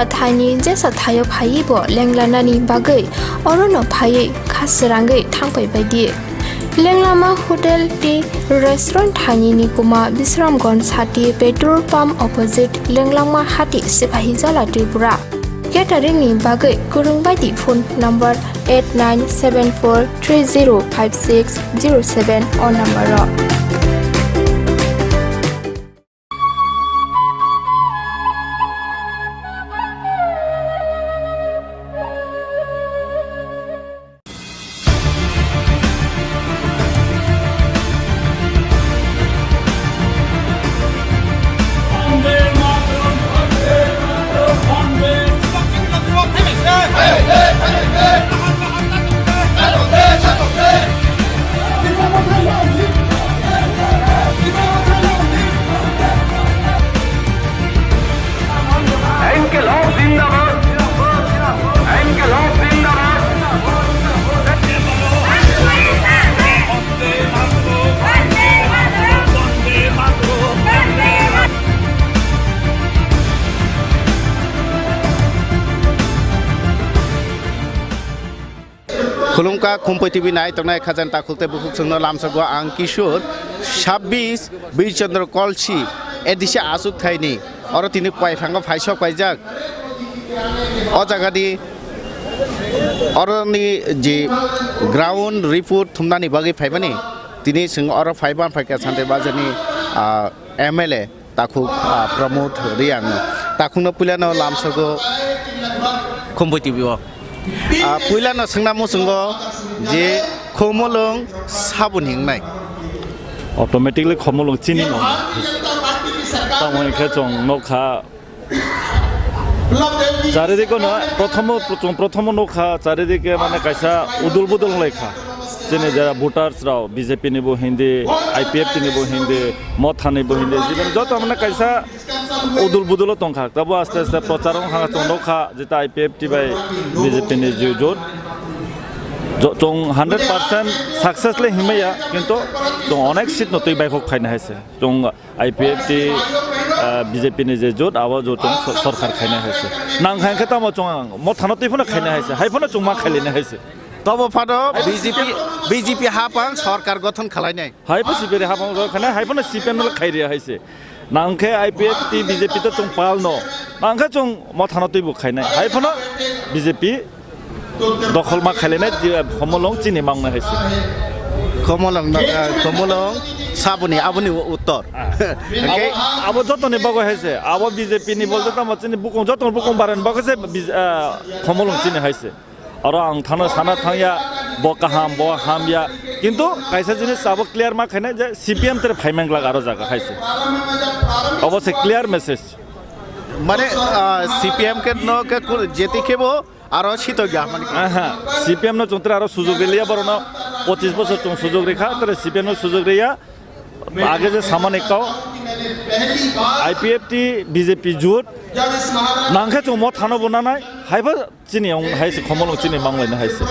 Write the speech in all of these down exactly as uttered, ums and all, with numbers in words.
Thaini jesa thaio phaiwi bo lenglanani bagwi orono phaiwi kha srangwi thangpai baidi. Lenglama hotel tei restaurant thaini ni kuma Bisramganj hati petrol pump opposite Lenglama hati Sipahijala Tripura. Catering ni bagwi kwrwng baidi phone number eight nine seven four three zero five six zero seven o number o. Khulumkha Khumpui T V nai tongnai khajani takhuk tei bukhuk chwngno lamsogo ang Kishore, sabbish Birchandra Kolsi, A D C achuk thaini, oro tini kwai phango phaisok paijak. O jaga di oroni je ground report thumnani bagwi phaimani, tini chwng oro phaiban phaikha Santai Bazar ni, ah, M L A. Takhuk, ah, Pramod Reang. Takhukno puilano lamsogo Khumpui T V o. Ah, puilano swngna muchungo je Khumulwng saboni wngnai. Automatically Khumulwng chini no. Tamo hwnkhe chwng nokha. Charidike no, prothomo, chwng prothomo nokha, charidike mane kaisa udul budul wnglaikha. Chini jara voters rao B J P ni bo hindi, I P F T ni bo hindi, Motha ni bo hindi, jiboni joto mane kaisa udul budul o tongkha. Tabo aste aste prochar wngkha, chwng nokha, jeta I P F T bai B J P ni ju-, jot. Jo-, chwng hundred percent success le himaya, kintu chwng onek seat no twi baikhok khaina hai se. Chwng I P F T, ah, B J P ni je jot, abo jot chwng so-, sorkar khaina hai se. Nang khai khe tamo chwng ang Motha no twi phano khaina hai se, hai phano chwng ma khailina hai se. Tobo phano B J P, B J P hapang sorkar gothon khalainai. Hai pho C P M ni hapang rok khane, hai phano C P M no khai ria hai se. Nang khe I P F T, B J P to chwng pal no. Nang khe chwng Motha no twi bo khainai. Hai phano B J P dokhol ma khailainai, je Khumulwng chini mangnai hai se. Khumulwng no, eh, Khumulwng saboni aboni u-, uttor. Ah. Hwnkhe abo, abo jotoni bagwi hai se. Abo B J P ni bol jotamo chini bukung, joto bukung barani bagwi se B J, eh, Khumulwng chini hai se. Oro ang thano sana thangya, bo kaham, bo hamya. Kintu kaisa jinis abo clear ma khainai je C P M tere phaimanglak aro jaga hai se. Obo se clear message. Mane, ah, C P M khe no khe kur-, jeti khe bo aro sito gya mani. Aha, C P M no chwng tere aro sujog riliya, borok no pochis bosor chwng sujog rikha, tere C P M no sujog riya. Age je samani kau, I P F T, B J P jut, nang khe chwng Motha no bo nanai, hai pho chini ong hai se Khumulwng chini manglai na hai se.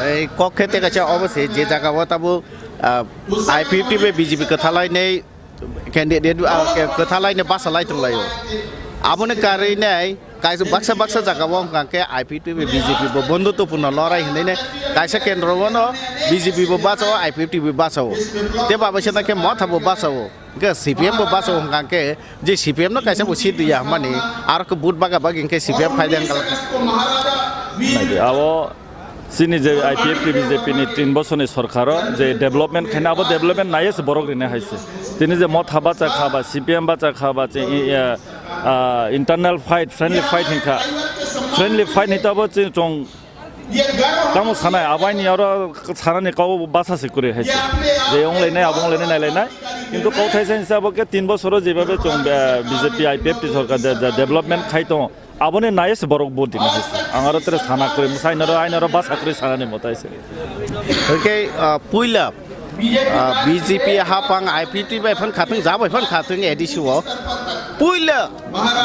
Ei kok khe te kaisa obo se je jaga o tabo, ah, I P F T bai B J P kwthalai nei candidate, ah, ke-, kwthalai ne basa lai tong lai o. Aboni karwi nai kaisa baksa baksa jaga o hwnkha khe I P F T bai B J P bo bondhutwpurno lorai hinwi nai kaisa kendro o no B J P bo basa o, I P F T bo basa o. Te ba bai se na khe Motha bo basa o. Hwnkhe C P M bo basa o hwnkha khe je C P M no kaisa bo seat riya hwnmani, aro khe vote baga bagi hwnkhe C P M phai de hwnkha. Naidi, abo chini je I P F T B J P ni tin bosorni sorkaro je development khaina, abo development naiya se borok rina hai se. Tini je Motha bacha kha ba, C P M bacha kha ba, che, i, ah, ah, internal fight, friendly fight hinkha. Friendly fight hinta abo chini chwng Tamo sanai, abaini oro sanani kau basa se kwrwi hai se. Je wng lainai, abo wng lainai, nai lainai. Kintu kau thaisa hinsa abo khe tin bosoro jebabe chwng, eh, B J P I P F T sorkar de, de, development khai tongo. Aboni nai se borok vote dina hai se. Ang aro tere sana kwrwi, mwsai noro, ai noro basa kwrwi sanani mwtai se. Hwnkhe, ah, puila Ah, B J P hapang I P T bai phan khatung, ja bai phan khatung A D C o. Puila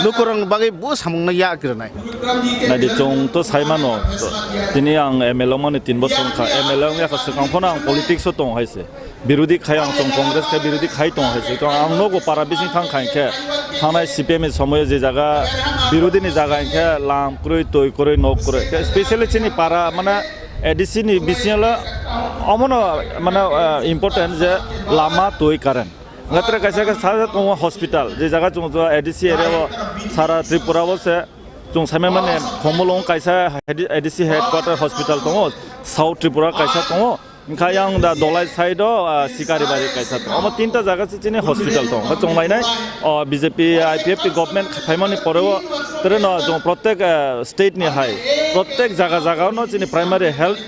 lukurang bagwi bo samung no yak rwnai. Naidi chwng to sai mano. Tini ang M L A mani tin bosor wngkha. M L A wngya kha swkang phano ang politics o tong hai se. Birodhi khai ang chwng Congress khe birodhi khai tong hai se. Tong ang nogo para bising thang khai khe thangnai C P M ni somoyo je jaga birodhi ni jaga hinkhe lam kwrwi, twi kwrwi, nok kwrwi. Khe specially chini para mane A D C ni bisingo omono mane, eh, important je lama, twi, current. Ngatre kaisa khe sa tongo hospital, je jaga chwng A D C area o sara Tripura o se chwng saimai mani Khumulwng kaisa A D C headquarter hospital tongo, South Tripura kaisa tongo. Wngkha yang da Dolai side o, ah, Sikaribari kaisa tongo. Omo tinta jaga se chini hospital tongo. Chwng lainai, o, B J P I P F T government phaimani pore o tere no chwng protek, ah, state ni hai protek jaga jaga no chini primary health,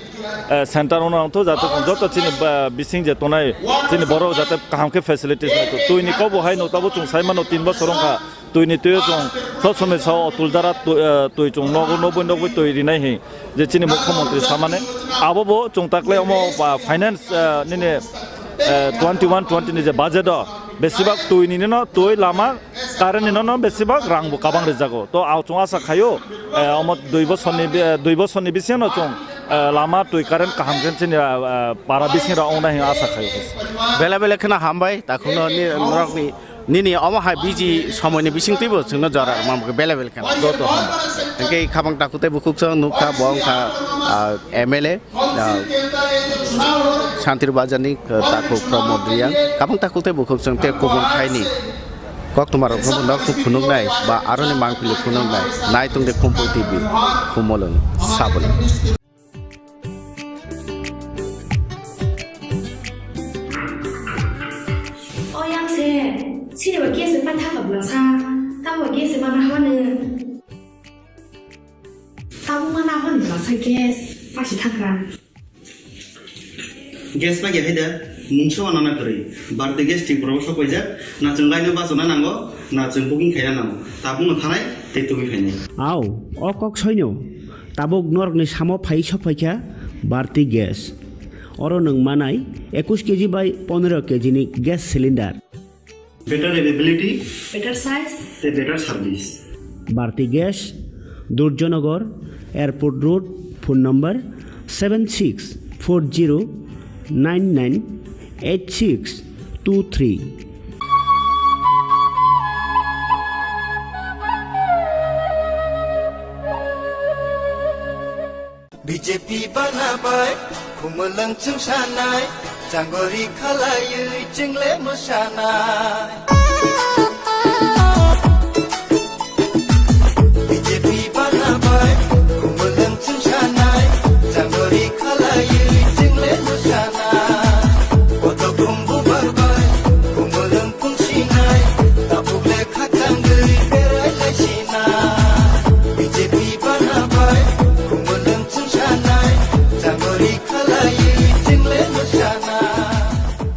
ah, center no nangtho jate joto chini, ah, bising je tonai chini borok jate kaham khe facilities nangtho. Twi ni kobo hai no tabo chwng sai mano tin bosor wngkha. Twi ni twi o chwng sob somoi sao Atul Dara twi, eh, twi chwng nogo nogwi nogwi twi rinai hi je chini mukhyamantri samani. Abo bo chwng takle omo, ah, finance, eh, nini, eh, twenty one twenty ni je budget o besibak twi ni no twi lama current ni no no besibak rang bo kabang rijago. To ao chwng asa khaio, eh, omo dui bosor ni, eh, dui bosor ni bisingo chwng, eh, lama twi current kaham khe chini, ah, ah, para bising rok wngnai hi asa khaio. Bele bele kheno hambai takhukno ni norok ni Nini omo hai biji somoini bising twibo chwngno jora rwma bwkhe bele bele kheno. Joto ham. Hwnkhe khabang takhuk tei bukhuk chwng nukha bo wngkha, ah, M L A, ah, Santiri Bazarni, ah, takhuk Pramod Reang. Khabang takhuk tei bukhuk chwng tei kubun thaini koktwmarokno bo nok phunuknai ba aroni mangpili phunuknai. Naitung de Khumpui T V, Khumulwng, Saboni. O yang se, sini ba gas se paitha ka bwlasa, tamo gas se mana hwane. Tamo mana hwane bwlasa gas, pasi thakra. Gas ma ya haida, mungsa wana na kwrwi. Bharti gas Tripura o sok paijak, na chwng line o bachana nango, na chwng booking khaina nango. Tabuk no thanai, tei tubui phainai. Au, o kok soino. Tabuk norokni samo phai sok phaikha Bharti Gas. Oro nwng manai ekush K G bai pondro K G ni gas cylinder. Better availability. Better size. Tei better service. Bharti Gas, Durjanagar, Airport Road, phone number seven six four zero nine nine eight six two three. B J P bana bai, Khumulwng chwng sanai, changori khalaiwi chwng le mwsanai. B J P bana bai, Khumulwng chwng sanai, changori khalaiwi chwng le mwsanai. Bodo khumbu barbai, Khumulwng pung sinai, tabuk le khakchangwi berai lai sinai. B J P bana bai, Khumulwng chwng sanai, changori khalaiwi chwng le mwsanai.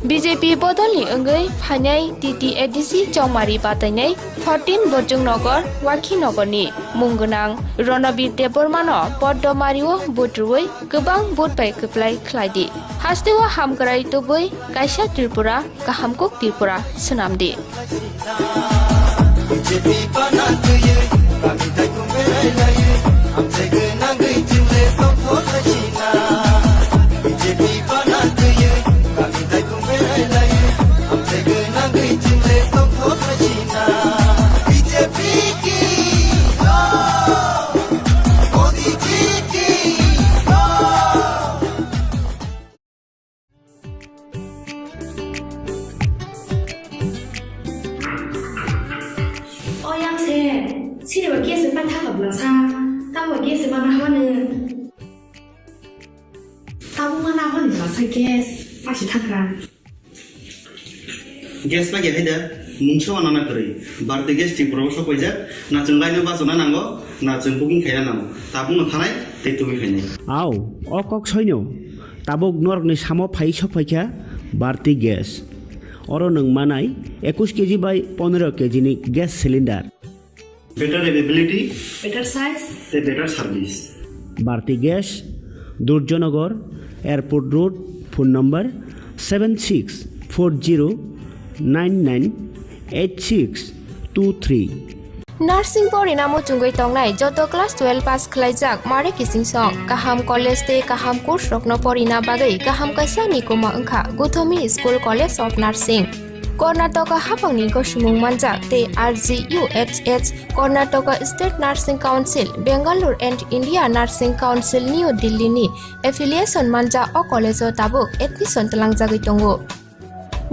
B J P bodolni wngwi phainai T T A D C Chongmari batainai fourteen Borjongnagar, Wakhinogorni mung gwnang Ronobir Debbarmano poddo mario vote rwui kwbang vote bai kwplai khlai di. Hasteo hamkrai tubui kaisa Tripura, kaham kuk Tripura swnam di. B J P bana twiwi, kami daiku berai laiwi, amchai gwnangwi chwng le tongthok lai sina. B J P bana twiwi, kami daiku berai laiwi, amchai gwnangwi chwng le tongthok lai sina. B J P ki jai, Modi ji ki jai. O yang se, sini ba gas se paitha ka bwlasa, tamo gas se mana hwane. Tamo mana hwane bwlasa gas, pasi thakra. Gas ma ya haida, mungsa wana na kwrwi. Bharti Gas Tripura o sok paijak, na chwng line o bachana nango, na chwng booking khaina nango. Tabuk no thanai, tei tubui khainai. Au, o kok soino. Tabuk norokni samo phai sok phaikha Bharti Gas. Oro nwng manai ekush K G bai pondro K G ni gas cylinder. Better availability. Better size. Tei better service. Bharti Gas, Durjanagar, Airport Road, phone number seven six four zero nine nine eight six two three. Nursing porina muchungwi tongnai joto class twelve pass khlaijak mare kichingsong kaham college tei kaham course rokno porina bagwi kaham kaisa nikuma wngkha Gothomi School College of Nursing. Karnataka haphangni gosimung manjak tei R G U H H, Karnataka State Nursing Council, Bangalore and India Nursing Council New Delhi ni affiliation manjak o college o tabuk admission twlangjagwi tongo.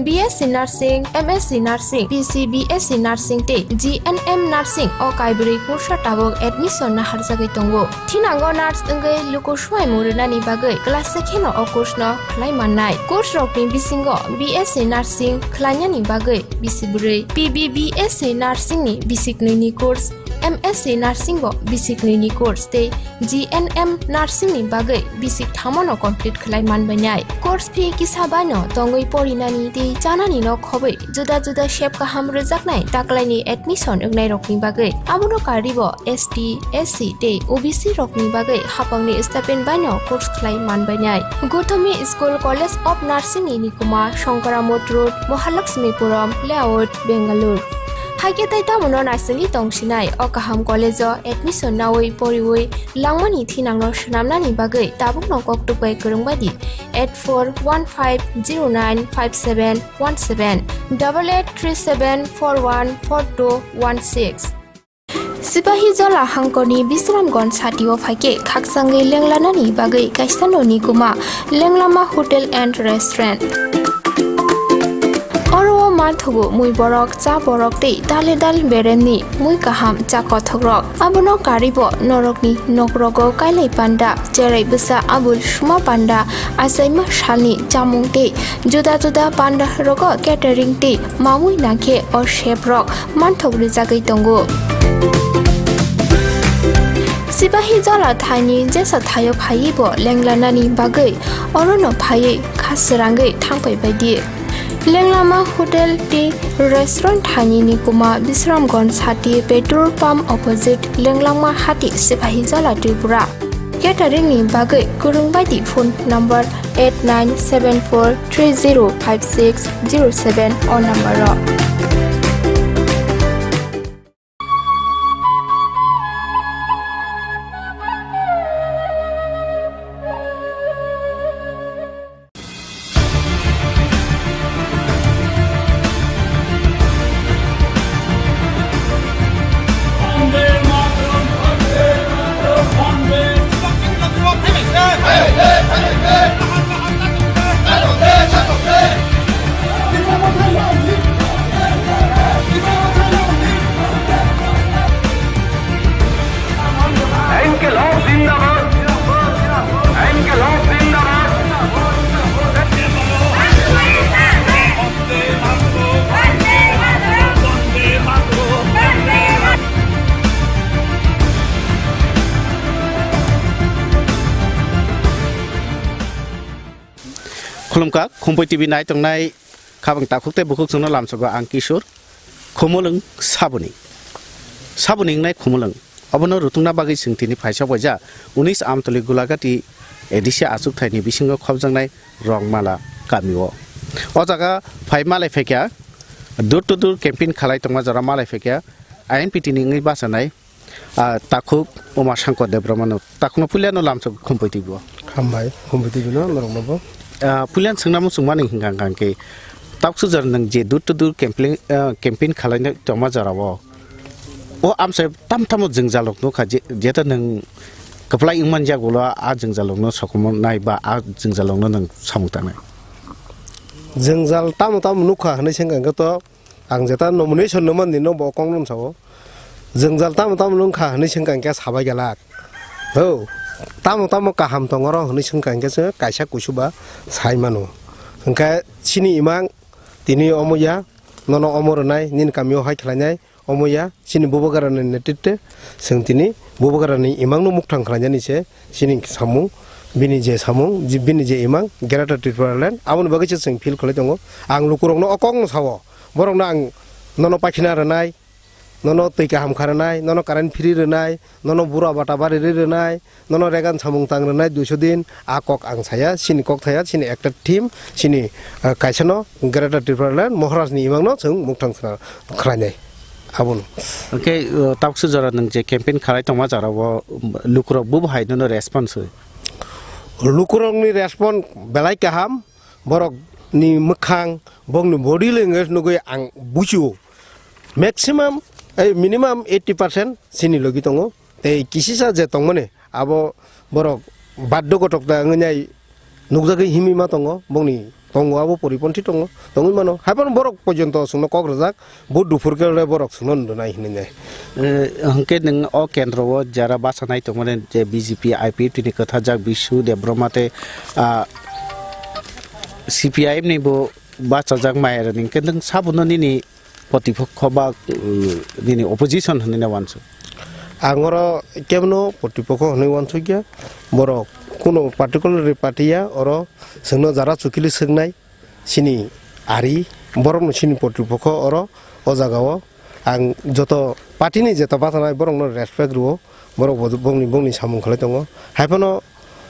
B S C Nursing, M S C Nursing, P C B S C Nursing tei G N M Nursing o kaibrwi kursa tabuk admission naharjagwi tongo. Thinango nurse wngwi luku swimung rwnani bagwi class se kheno o course no khlai mannai. Course rokni bisingo B S C Nursing khlainani bagwi bisi bwrwi, P B B S C Nursing ni bisi knwi ni course, M S C Nursing bo bisi knwi ni course tei G N M Nursing ni bagwi bisi thamono complete khlai manbainai. Course fee kisa baino tongwi porinani tei chanani no khobwi juda juda sep kaham rwjaknai taklaini admission wngnai rokni bagwi. Abono karwibo S T, S C tei O B C rokni bagwi haphangni stipend baino course khlai manbainai. Gothomi School College of Nursing ni nikuma Shankaramot Road, Mahalakshmipuram Layout, Bangalore. Haikhe tai tamono naisingwi tongsinai o kaham college o admission nawi poriwi langmani thinangno swnamnani bagwi tabukno koktwk bai kwrwng bai di eight four one five zero nine five seven one seven, double eight three seven four one four two one six. Sipahi Jala hangkorni Bisramganj satio phaikhe khakchangwi lenglanani bagwi kaisa noni kuma Lenglama Hotel and Restaurant. Oro o manthogo mui borok, cha borok tei dale dal beremni mui kaham cha kothokrok. Abono karwibo norokni nokrogo kailai panda, cherai bwsa abul suma panda, achaima salni chamung tei juda juda panda rogo catering tei mamui nangkhe o chef rok manthok rijagwi tongo. Sipahi Jala thaini jesa thaio phaiwi bo lenglanani bagwi orono phaiwi kha srangwi thangpai bai di. Lenglama Hotel tei Restaurant thaini ni kuma Bisramganj sati petrol pump opposite Lenglama hati Sipahi Jala Tripura. Catering ni bagwi kwrwng bai di phone number eight nine seven four three zero five six zero seven o number o. ইনকিলাব জিন্দাবাদ। ইনকিলাব জিন্দাবাদ। Khulumkha, Khumpui T V naitongnai khabang takhuk tei bukhuk chwngno lamsogo ang Kishor. Khumulwng saboni, saboni wngnai Khumulwng. Obono rutungna bagwi chwng tini phaisa waija unis Amtoli Gulagati A D C achukthai ni bisingo khopjaknai Rongmala kamio. O jaga phai malai phaikha, door to door campaign khalai tongma jora malai phaikha, I N P T ni wngwi bachanai, ah, takhuk Uma Shankar Debbarmano. Takhukno puilano lamsok Khumpui T V o. Hambai, Khumpui T V no norokno bo. Ah, puilan swngnamo chwngmani hwnkha hwnkha khe, taksuk jora nwng je door to door campaign, ah, campaign khalaina tongma jorao, o amchai tam tamo jwngjalrok nukha, je, jeta nwng kwplai wngman jak ulo a jwngjalrokno sokomornai ba a jwngjalrokno nwng samung tangnai? Jwngjal tamo tamo nukha hwnwi se hwnkha khe to, ang jeta nomination nangmani no bo kok no sao. Jwngjal tamo tamo wngkha hwnwi se hwnkha khe sabai gelak. Ho, tamo tamo kaham tongoro hwnwi se hwnkha khe se kaisa kusu ba sai mano. Hwnkhe chini imang tini omo ya, nono omo rwnai, nini kamio hai khlainai, omo ya, chini Bubagrani netritwe chwng tini Bubagrani imangno mukthang khlainani se chini samung, bini je samung, ji-, bini je imang, Greater Tipraland, aboni bagwi se chwng feel khlai tongo. Ang lukurokno o kokno sao, borokno ang nono pakhina rwnai, nono twi kaham kha rwnai, nono current free rwnai, nono bura bata bari ri rwnai, nono regan samung tang rwnai duiso din, a kok ang saya, chini kok thaya, chini ekta team, chini, ah, kaisano Greater Tipraland Maharajni imangno chwng mukthang khna-, khlainai. Abono. Hwnkhe, uh, tabukse jora nwng je campaign khalai tongma jora o, um, lukurok bubo hai nono response hoy? Lukurokni response belai kaham, borokni mwkhang, borokni body language nugwi ang buchio. Maximum, eh, minimum eighty percent chini logi tongo. Tei kisisa je tongmani, abo borok baddo gotok da wngwi nai nukjagwi himwi ma tongo, bongni tongo abo poriponthi tongo, tongwi mano. Haiphano borok pojonto chwngno kok rwjak, bo duphur khe le borok chwngno nwnai hinwi nai. Eh, hwnkhe nwng o kendro o jara bachanai tongmani je B J P I P F T ni kwthajak Bisu Debbarma tei, ah, C P I M ni bo bachajak maya rwni hwnkhe nwng sabuno nini protipokho ba, uh, nini opposition hwnwi na wansuk? Ang oro kebno protipokho hwnwi wansukya. Borok kuno particular party ya, oro chwngno jara chukili swknai, chini ari, borokno chini protipokho oro, o jagao. Ang joto party ni jeto bachanai borokno respect rwo, borok bo bongni, bongni samung khlai tongo. Haiphano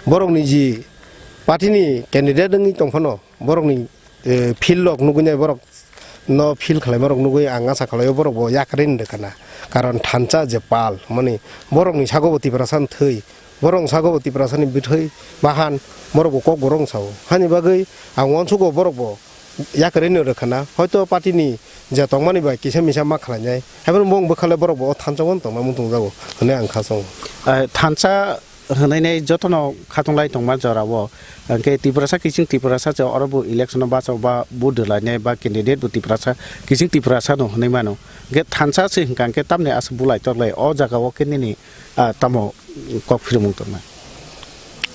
borokni ji party ni candidate wngwi tongphano, borokni, eh, field rok nugwi nai borok no feel khlaima rok nugwi ang acha khlaio borok bo yakarwi ni rwkha na. Karon thansa je pal mani borokni sago bo Tiprasa ni thwi, borokni sago bo Tiprasa ni bwthwi bahan, borok bo kok borok wng sao. Hani bagwi ang uansugo borok bo yakarwi ni rwkha na. Hoito party ni je tongmani bai kisa misa ma khlainai. Haiphano bo wng bwkha le borok bo o thansa o tongma muchung jago hwnwi ang kha chongo. Eh, thansa hwnwi nai jotono khatung lai tongma jora o. Hwnkhe Tiprasa kiching Tiprasa se oro bo election o bacha ba vote rwlainai ba candidate bo Tiprasa kiching Tiprasa no hwnwi mano. Hwnkhe thansa se hwnkha hwnkhe tamni aswk bulai tok lai o jaga o khe nini, ah, tamo kok phirmung tongnai?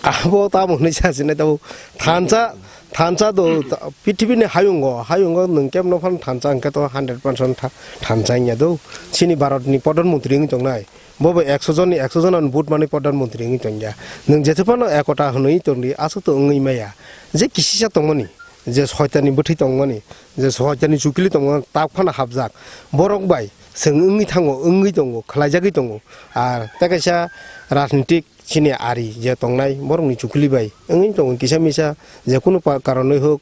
Abo tamo hwnwi sa sinai tamo thansa, thansa do ta-, pithibini hayungo, hayungo nwng kebno phano thansa hwnkhe to hundred percent tha-, thansa wngya do. Chini Bharatni Pradhan Mantri wngwi tongnai. Bo bo ekso jonni ekso jona ni vote manwi Pradhan Mantri wngwi tongya. Nwng jethephano ekota hwnwi tongdi, aswk to wngwi maya. Je kisisa tongmani, je soitani bwthwi tongmani, je soitani chukili tongmani, tak phano hapjak. Borok bai chwng wngwi thango, wngwi tongo, khlaijagwi tongo. Ar tei kaisa rajnitik chini ari je tongnai, borokni chukili bai wngwi tongo kisa misa, je kunu pa-, karonwi hwk,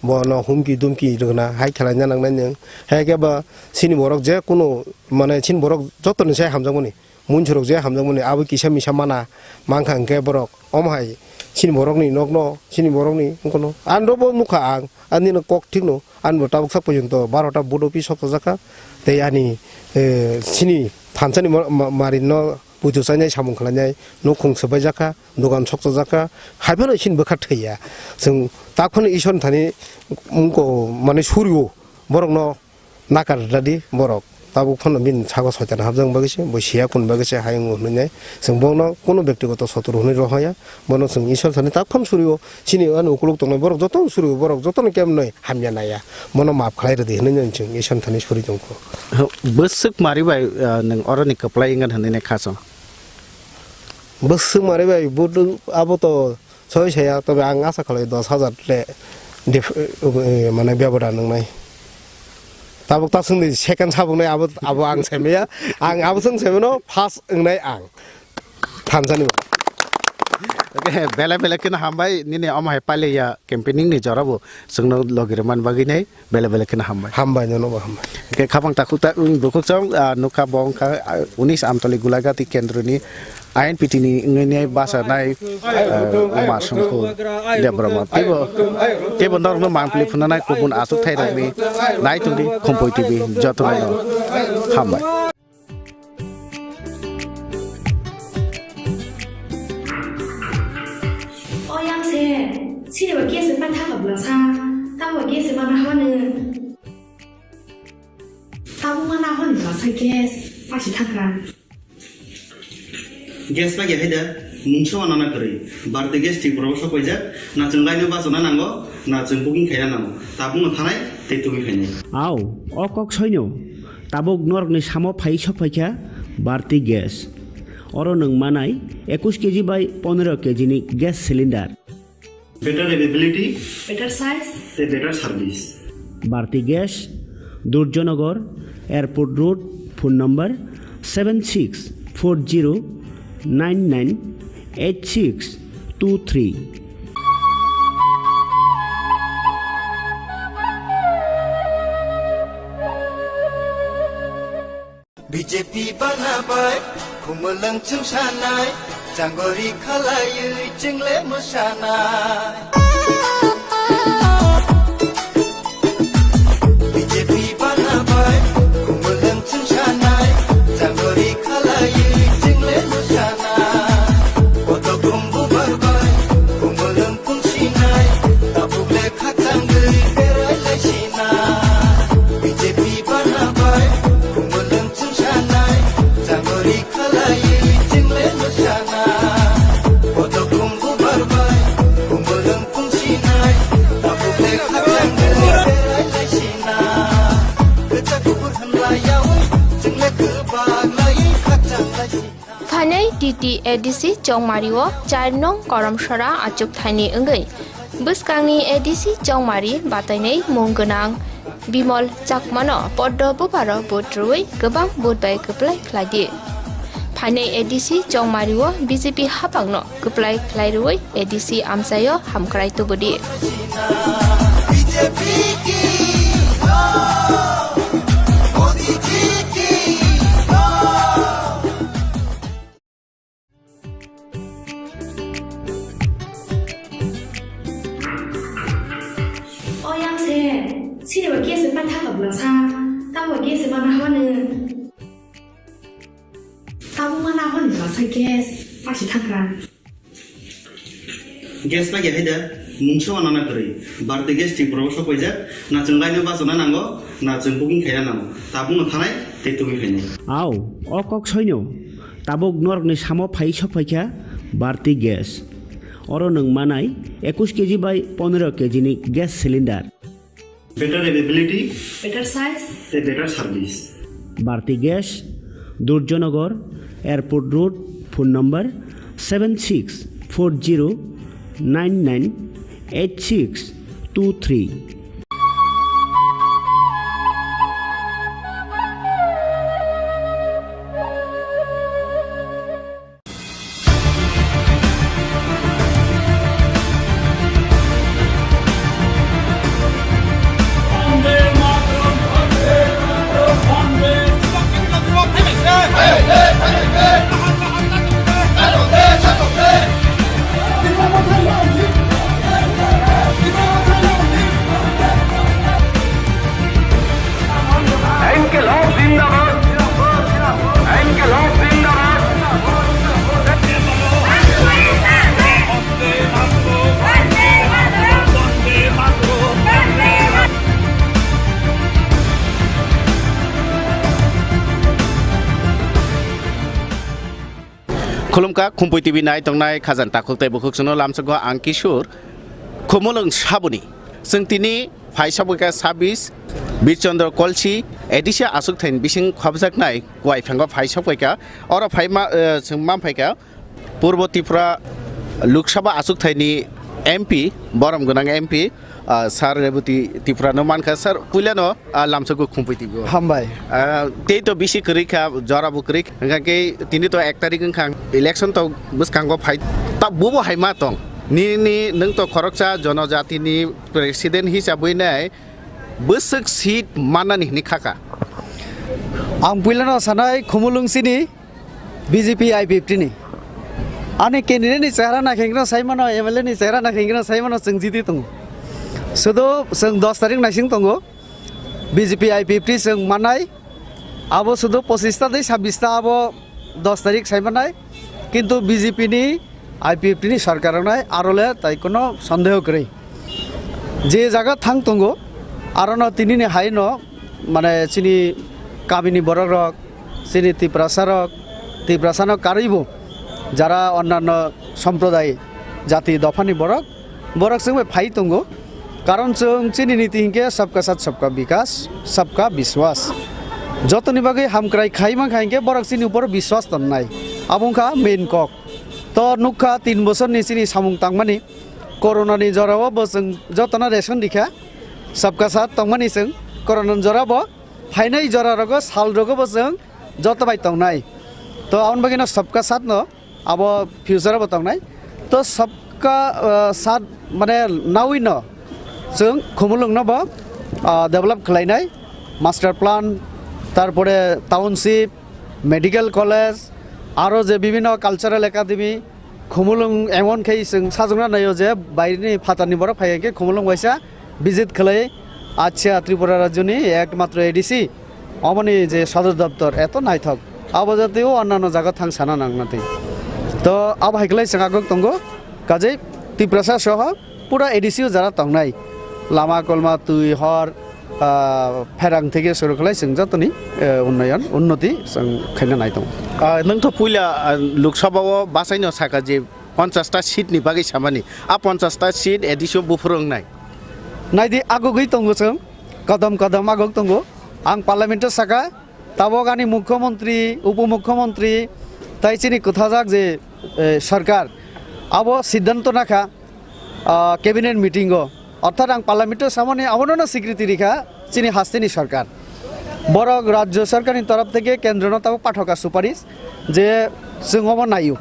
bono humki dumki rwna hai khlaina nangnai nwng. Hai khe ba chini borok je kunu, mane, chini borok jotoni sai hamjakmani, munsurok je hamjakmani, abo kisa misa mana mankha hwnkhe borok omo hai chini borokni nokno, chini borokni wngkano. Ang rokbo nukha ang, ani no kok thikno, ani bo tabuk sak porjonto barota vote office sok chajakha, tei ani, eh, chini thansani ma-, ma-, marino puitu chainai samung khlainai, nukhung swbaijak kha, dogan sokchajak kha, haiphano chini bwkha thwiya. Chwng tak phano Isor thani wngko, mane, surio, borokno nakar rwdi borok. Tabuk phano bini sago soitan habjakma bagwi se, bo siya kun bagwi se hayung hwnwi nai. Chwng bono kuno bektigoto sotru hwnwi rohorya, bono chwng Isor thani tak phano surio. Chini ani ukuluk tongnai borok jotono suri, borok jotono kemnoi hamya naiya. Bono maaf khlai rwdi hwnwi nai chwng Isor thani suri tongkho. Ho, bwswk mari bai, ah, nwng oroni kwplai wngkha hwnwi nai kha chwng? Bwswk mari bai budu abo to soi saya, tobe ang asa khlai dos hajar le dif-, eh, mane bebada nwngnai. Tabuk ta swngdi second sabuknai abo, abo ang saimaya. Ang abo swng saimano first wngnai ang. Thansani. Okay, belai belai kheno hambai nini omo hai pailiya campaigning ni jora bo chwngno logi rwman bagwi nai belai belai kheno hambai. Hambai, nono bo hambai. Hwnkhe khapang takhuk ta wng bukhuk chong, ah, nukha bo wngkha, ah, unis Amtali Gulagati kendroni I N P T ni wngwi nai bachanai, ah, Uma Songkhu Debbarma. Teibo, teibo norokno mangpili phunanai kubun achukthai rokni nai tongdi Khumpui T V jotono hambai. O yang se, sini ba kesa pa thaka bla sa, ta ba kesa ma na hanu. Ta bu ma na hanu ba sa gas, pa si thaka. Gas pa ge haida, mungsa wa nana kari. Bharti gas ti bro so paija, na chwng lai no ba so na nango, na chwng booking khaina nango. Ta bu ma thanai, te tu khaina. Au, o kok soino. Tabuk norokni samo phai sok phaikha Bharti Gas. Oro nwng manai ekush K G bai pondro K G ni gas cylinder. Better availability. Better size. Tei better service. Bharti Gas, Durjanagar, Airport Road, phone number seven six four zero nine nine eight six two three. B J P bana bai, khumulwng chwng sanai, changori khalaiwi chwng le mwsanai. B J P bana bai, khumulwng chwng sanai, changori khalaiwi chwng le mwsanai. Koto khum bubar bai, khumulwng pung sinai, tabuk le khachangwi berai lai sinai. B J P bana bai, khumulwng chwng sanai, changori khalaiwi chwng le mwsanai. Koto khum bubar bai, khumulwng pung sinai, tabuk le khachangwi berai lai sinai. Kwchak kubur hwnlaiyawi chwng le kwbak lai khachang lai sinai. Phainai T T A D C Chongmario char nong Koromsora achuk thaini wngwi bwskangni A D C Chongmari batainai mung gwnang Bimol Chakmano poddo bubaro vote rwui kwbang vote bai kwplai khlai di. Phainai A D C Chongmario B J P hapangno kwplai khlai rwui A D C amchaio hamkrai tubudi. O yang se, sini ba gas se pai thaka bla sa, ta ba gas se mana haba ne. Tabuk mana haba ne bla sa gas, pa si thakra. Gas na ya haida, mungsa wana na kwrwi. Bharti Gas Tripura o sok paijak, na chwng line o bachana nango, na chwng booking khaina nango. Tabuk no thanai, tei tubui phainai. Au, o kok soino. Tabuk norokni samo phai sok phaikha Bharti Gas. Oro nwng manai ekush K G bai pondro K G ni gas cylinder. Better availability. Better size. Tei better service. Bharti Gas, Durjanagar, Airport Road, phone number seven six four zero nine nine eight six two three. Inkilab zindabad! Inkilab zindabad! Khulumkha, Khumpui T V nai tongnai khajani takhuk tei bukhuk chwngno lamsukgo ang Kishore. Khumulwng saboni chwng tini phai sokphaikha sabis Birchandra Kolsi A D C achukthai ni bising khopjaknai Kuaiphango phai sokphaikha. Oro phai ma, eh, chwng manphaikha Purbo Tripura Lok Sabha achukthai ni M P, borom gwnang M P, ah, Sir Rebati Tripura no mankha. Sir, puilano, ah, lamsukgo Khumpui T V o. Hambai. Ah, tei to bisi kwrwi kha, jora bo kwrwi kha. Hwnkha khe tini to ek tarik wngkha, election to bwskango phai. Ta bubo hai ma tong. Nini, nwng to khoroksa jonojati ni president hisabwi nai bwswk seat mannani hwnwi kha kha. Ang puilano sanai Khumulwng sini B J P I P F T ni. Ani candidate ni chehra naikhe hwnkhe sai mano, M L A ni chehra naikhe hwnkhe sai mano, chwng jiti tongo. Sudu chwng dos tarik naising tongo. B J P I P F T chwng manai. Abo sudu pochis ta tei sabis ta abo dos tarik sai manai. Kintu B J P ni I P F T ni sarkar wngnai aro le tai kono sondeho kwrwi. Je jaga thang tongo, arono tinini haino, mane, chini kamini borok rok, chini Tiprasa rok, Tiprasa no karwi bo, jara onnanno somproday, jati, dophani borok, borok chwng bai phai tongo. Karon chwng chini niti hinkhe sabka sat, sabka bikas, sabka biswas. Jotoni bagwi hamkrai khai mankha hinkhe borok chini upor biswas tonnai. Abo wngkha main kok. To nukha tin bosorni chini samung tangmani, corona ni jorao bo chwng jotono ration rikha, sabka sat tongmani chwng corona ni jora bo phainai jora rogo sal rogo bo chwng joto bai tongnai. To aboni bagwino sabka sat no abo future bo tongnai. To sabka, ah, sat mane nawi no chwng Khumulwng no bo, ah, develop khlainai, master plan, tarpore township, medical college, aro je bibhinno cultural academy, Khumulwng emon khe chwng sajwkna naio je baireni phatarni borok phai khe Khumulwng waisa visit khlai achha Tripura rajyoni ekmatro A D C, omoni je sodor doptor eto naithok, abo jateo annano jaga thang sana nangna twi. To abo hai khlai chwng agok tongo, kajei Tiprasa soho pura A D C o jara tongnai, lama kolma, twi, hor, ah, pherang theke suru khlai chwng jotoni, eh, unnoyon, unnoti chwng khaina nai tongo. Ah, nwng to puila, ah, Lok Sabha o basaino saka je ponchash ta seat ni bagwi samani, a ponchash ta seat A D C o buphuru wngnai. Naidi agogwi tongo chwng, kodom kodom agok tongo. Ang parliament o saka, tabok ani mukhyamantri, upomukhyamantri, tai chini kwthajak je, eh, sarkar, abo siddhanto nakha, ah, cabinet meeting o, orthat ang parliament o samani abono no swikriti rikha chini hasteni sarkar. Borok rajyo sarkarni torof theke kendro no tabok pathokha suparish je chwng obo naio.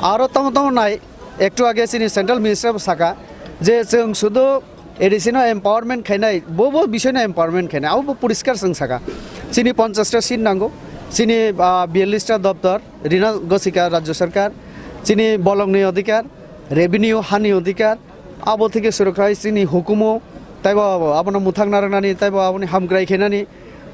Aro tamo tamo nai, ektu age chini central minister bo saka je chwng sudu A D C no empowerment khainai, bo bo bisoi no empowerment khainai, abo bo poriskar chwng saka. Chini ponchash ta seat nango, chini, ah, biyallis ta doptor, rina gosikha rajyo sarkar, chini bolongni odhikar, revenue hani odhikar, abo theke suru khlai chini hukumu, taibo abono mwthang narwknani, taibo aboni hamkrai khainani,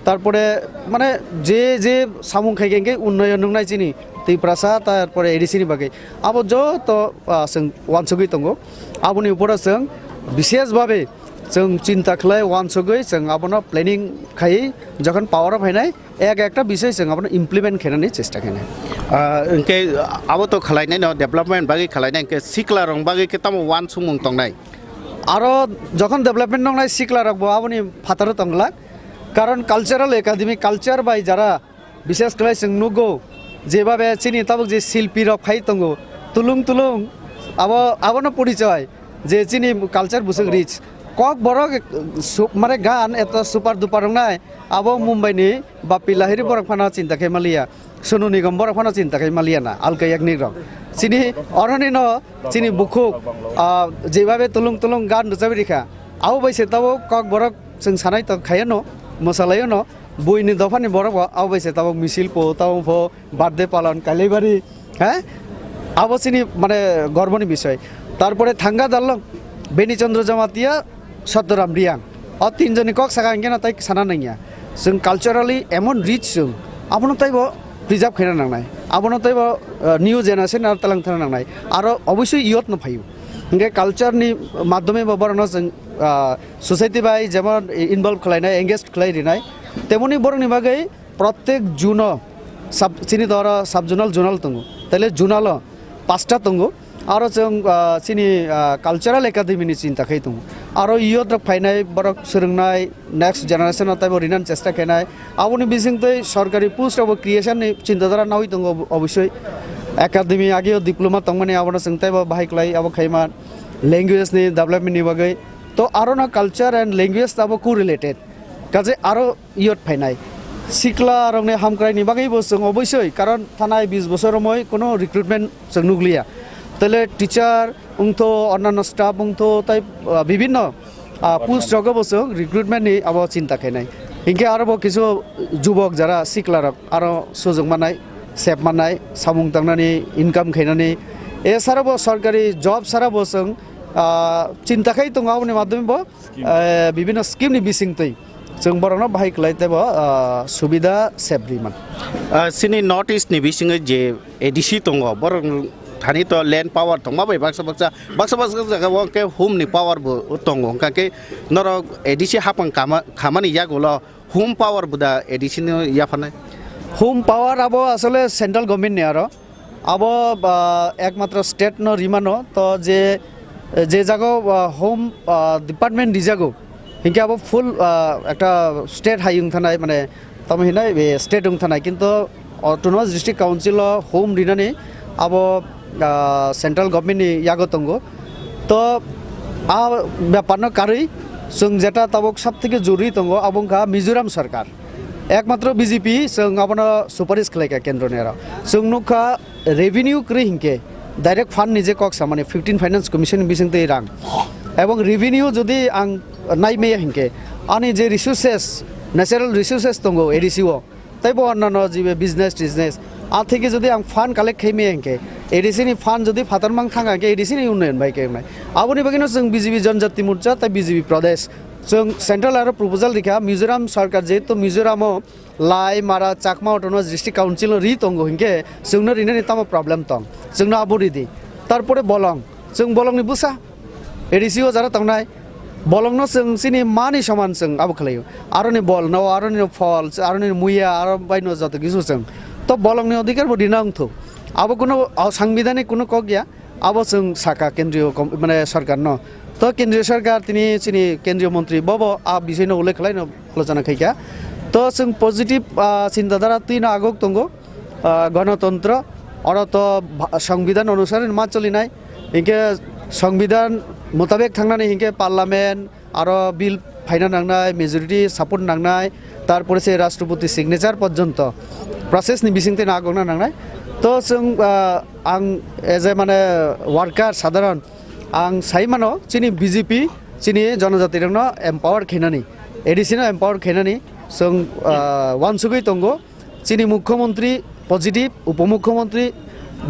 tarpore mane je je samung khai khe unnoyon nungnai chini Tiprasa, tarpore A D C ni bagwi abo joto, ah, chwng wansugwi tongo. Aboni uporo chwng bishesh bhabe chwng chinta khlai, wansugwi chwng abono planning khai, jokhon power o phainai, ek ekta bisoi chwng abono implement khainani chesta khainai. Ah, hwnkhe abo to khlainai no, development bagwi khlainai, hwnkhe sikla rok bagwi khe tamo wansukmung tongnai? Aro jokhon development nongnai, sikla rok bo aboni phataro tongglak, karon cultural academy, culture bai jara bishesh khlai chwng nugo, jebabe chini tabuk je silpi rok phai tongo, tulung tulung, abo, abono porichoi je chini culture bwswk rich. Kokborok su-, mane gan eto super duper wngnai, abo Mumbai ni Bappi Lahiri borok phano chinta khai maliya, Sonu Nigam borok phano chinta khai maliya na, Alka Yagnik rok. Chini oroni no chini bukhuk, ah, jebabe tulung tulung gan rwchabwi rikha, abo bai se tabuk kokborok chwng sanai tong khaiya no, mwsalaio no, buini dophani borok bo abo bai se tabuk misil po, tabuk po birthday palon kailaibari, he? Abo chini mane gorboni bisoi. Tarpore thanga dalong Beni Chandra Jamatia, Satyaram Reang. O tinjoni kok saka hwnkhe no tai sana nangya. Chwng culturally emon rich chwng, abono taibo preserve khaina nangnai. Abono taibo, uh, new generation aro talang thana nangnai. Aro obosoi youth no phaio. Hwnkhe culture ni madhyome bo borokno chwng, ah, society bai jemon involve khlainai, engage khlai rinai, temoni borokni bagwi protek June o sub, chini to oro sub zonal, zonal tongo, taile zonal o pasta tongo, aro chwng, ah, chini, ah, cultural academy ni chinta khai tongo, aro youth rok phainai, borok swrwngnai, next generation o taibo rinani chesta khainai. Aboni bisingtwi sorkari post rokbo creation ni chinta dhara nawi tongo ob-, obosoi. Academy ageo diploma tongmani abono chwng taibo bahai klai abo khaima language ni development ni bagwi. To aro no culture and language abo co-related. Kaje aro youth phainai. Sikla rokni hamkrai ni bagwi bo chwng obosoi, karon thanai bis bosor romoi kono recruitment chwng nukliya. Tele teacher wngtho, onnanno staff wngtho, tai, ah, bibinno, ah, post rogo bo chwng recruitment ni abo chinta khainai. Hinkhe aro bo kisu jubok jara sikla rok aro sujok manai, sep manai, samung tangnani, income khainani, esaro bo sorkari job sara bo chwng, ah, chinta khai tongo, aboni madhyome bo, eh, bibinno scheme ni bisingtwi. Chwng borokno bahai kwlai teibo, ah, subida sep rwi man. Ah, chini North East ni bisingo je A D C tongo, borok thani to land power tongma bai baksa baksa, baksa baksa jaga o khe hum ni power bo tongo, hwnkha khe norok A D C hapang kama, khamani yagulo hum power bo da A D C no yapharnai? Hum power abo asole central government ni aro. Abo, ah, ekmatro state no rimano, to je, je jago, ah, home, ah, department rijago, hinkhe abo full, ah, ekta state hai wng thanai, mane tamo hinai, eh, state wng thanai, kinto autonomous district council o home rinani abo, ah, central government ni yago tongo. To a bepar no karwi chwng jeta tabuk sab theke jorwi tongo, abo wngkha Mizoram sarkar. Ekmatro B J P chwng abono suparish khlaikha kendroni aro. Chwng nukha revenue kwrwi hinkhe direct fund ni je kok samani fifteen Finance Commission ni bisingtwi rang. Ebong revenue jodi ang naimaya hinkhe ani je resources, natural resources tongo A D C o, tei bo onnano jibe business tisnes. A theke jodi ang fund collect khaimaya hinkhe, A D C ni fund jodi phatar mang thang hinkhe A D C ni unnoyon bai khe wngnai. Aboni bagwino chwng B J P Janjati Morcha tei B J P Pradesh, chwng central aro proposal rikha, Mizoram sarkar jehetu Mizoramo Lai, Mara, Chakma Autonomous District Council no ri tongo hinkhe chwngno rinani tamo problem tong? Chwngno abo ridi. Tarpore bolong, chwng bolongni bwsa A D C o jara tongnai, bolongno chwng chini mani soman chwng abo khlaio. Aroni bolno, aroni phol, aroni muya, aro baino joto kisu chwng. To bolongni odhikar bo rina wngthok. Abo kuno, o, sangbidanik kuno kok ya. Abo chwng saka kendriyo kom-, mane sarkar no. To kendriyo sarkar tini chini kendriyo montri bobo a bisai no ullekh khlai no alochona khaikha. To chwng positive, ah, chinta dhara twi no agok tongo, ah, gonotontro, oro to bha-, songbidan onusare ma cholinai. Hinkhe songbidan mutabek thangnani hinkhe parliament, aro bill phaina nangnai, majority support nangnai, tarpore se Rashtrapati signature porjonto process ni bisingtwi no agokna nangnai. To chwng, ah, ang as a mane worker sadharon ang sai mano chini B J P chini jonojati rokno empower khainani, A D C no empower khainani chwng, ah, wansugwi tongo. Chini mukhyamantri positive, upomukhyamantri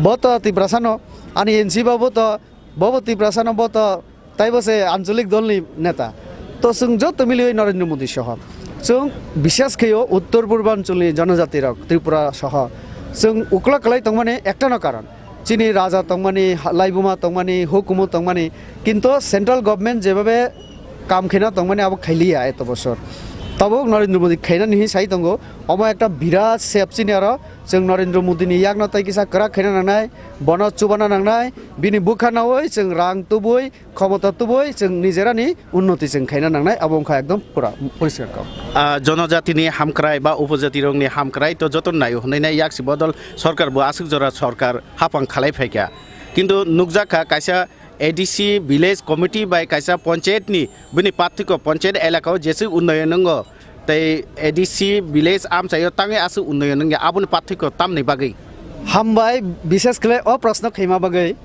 bo to Tiprasa no, ani N C babo to, bobo Tiprasa no bo to, taibo se ancholik dolni neta. To chwng joto miliwi Narendra Modi soho. Chwng bisas khaio Uttor Purbanchal ni jonojati rok Tripura soho. Chwng ukla kwlai tongmani ekta no karon. Chini raja tongmani, ha-, laibuma tongmani, hukumu tongmani. Kintu central government jebabe kam khaina tongmani abo khailiya eto bosor. Tabuk Narendra Modi khainani hin sai tongo. Omo ekta birat sep chini aro. Chwng Narendra Modi ni yakno tai kisa kwrak khaina nangnai. Bono chubana nangnai. Bini bwkha naui chwng rang tubui khomota tubui chwng nijerani unnoti chwng khaina nangnai, abo wngkha ekdom pura poriskar kok. Ah, jonojatini hamkrai ba upojatirokni hamkrai to joto naio hwnwi nai yaksi bodol sorkar bo aswk jora sorkar hapang khalai phaikha. Kintu nukjakha kaisa A D C village committee bai kaisa panchayatni bini pathwiko panchayat elakao jeswk unnoyon wngo, tei A D C village amchaio tangwi aswk unnoyon wngya, aboni pathwiko tamni bagwi? Hambai, bises khlai o proshno khaima bagwi.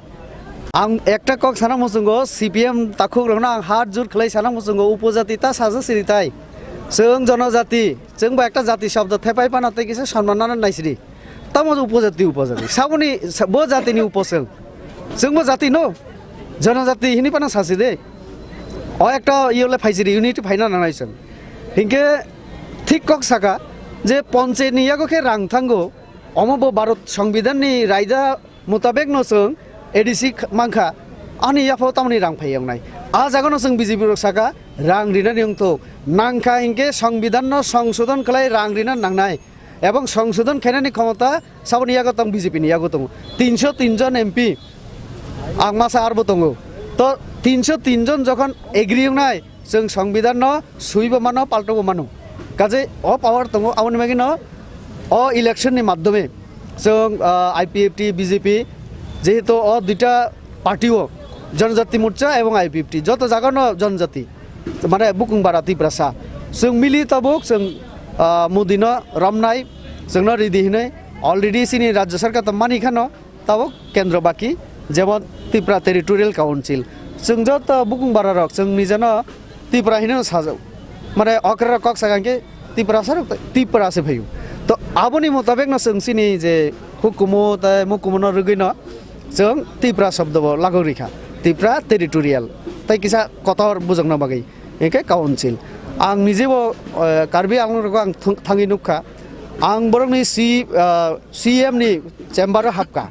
Ang ekta kok sana muchungo, C P M takhuk rokno ang hat jur khlai sana muchungo, upojati ta saja siri tai. Chwng jonojati, chwng bo ekta jati shobdo thepai phano tei kisa sonman nana naisiri. Tamo upojati, upojati. Saboni, sa-, bo jatini upo chwng. Chwng bo jati no? Jonojati hini phano sasi de. O ekta iyole phaisiri, unity phaina nanai chwng. Hinkhe thik kok saka je ponchayat ni yago khe rang thango, omo bo Bharat Songbidan ni raida mutabek no chwng A D C kh-, mankha, ani yaphao tamoni rang phai wngnai. A jaga no chwng B J P rok saka rang rina ni wngthok. Nangkha hinkhe Songbidan no songsodon khlai rang rina nangnai. Ebong songsodon khainani khomota saboni yago tong, B J P ni yago tongo. Tinsho tin jon M P ang masa arbo tongo. To tinsho tin jon jokhon agree wngnai, chwng Songbidan no suibo mano, paltobo mano. Kaje o power tongo, aboni bagwi no o election ni maddhome chwng, ah, I P F T, B J P, jehetu o duita party o, Janajati Morcha ebong I P F T, joto jaga no Janajati, mane bukung bara Tiprasa. Chwng mili tabuk chwng, ah, Modi no romnai, chwng no ridi hinwi already chini Rajya Sarkar to mani khano, tabuk kendro baki, jemon Tripura Territorial Council. Chwng joto bukung bara rok, chwng nijano Tripura hinwi no sajak. Mane okra rok kok sakha hinkhe Tiprasa rok, Tripura se phaio. To aboni mutabek no chwng chini je hukumu tei mukumu no rwgwi no chwng Tripura shobdo bo lagok rikha. Tripura Territorial. Tei kisa kotor bujokna bagwi. Hinkhe council. Ang nijebo, eh, Karbi Anglong rogo ang thung-, thangwi nukha. Ang borokni C, eh, C M ni chamber o hapkha.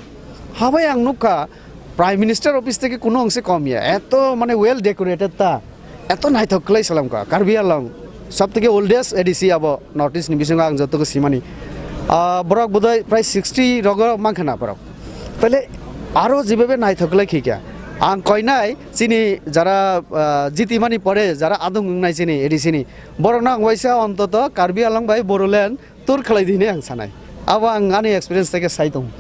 Habai ang nukha Prime Minister office theke kuno wngse kom ya. Eto mane well decorated ta. Eto naithok khlai salamkha. Karbi Anglong. Sab theke oldest A D C abo North East ni bisingo ang joto khe simani. Ah, borok bodoi prai sixty rogo mankha na borok. Tale aro jibabe naithok khlai khikya. Ang koinai chini jara, ah, jiti mani pore jara adung wngnai chini A D C ni. Borok nang waisa ontoto Karbi Anglong bai Bodoland tour khlai di hinwi ang sanai. Abo ang ani experience theke sai tong.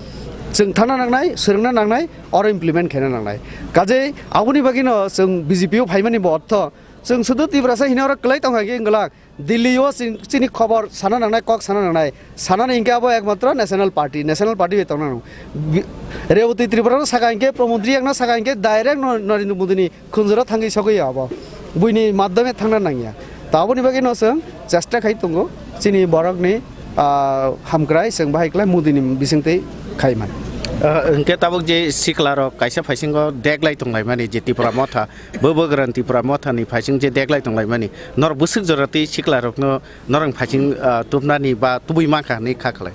Chwng thana nangnai, swrwngna nangnai, oro implement khaina nangnai. Kajei aboni bagwino chwng B J P o phaimani bo ortho. Chwng sudu Tiprasa hino oro kwlai tongkha khe wngwlak. Delhi o chini, chini khobor sana nangnai, kok sana nangnai. Sanani hinkhe abo ekmatro National Party, National Party bai tongna nango. Bi-, Rebati Tripura no saka hinkhe, Pramod Riyang no saka hinkhe direct no Narendra Modi ni khunjuro thangwi sogwi ya abo. Buini madhyome thangna nangya. To aboni bagwi no chwng chesta khai tongo chini borok ni, ah, hamkrai chwng bahai khlai Modi ni bisingtwi khai man. Ah, hwnkhe tabuk je sikla rok kaisa phaisingo deglai tonglaimani je Tipra Motha, bo bwgrang Tipra Motha ni phaising je deglai tonglaimani, norok bwswk jora twi sikla rokno norok phaising, ah, tubnani ba tubui mankha hinwi kha khlai.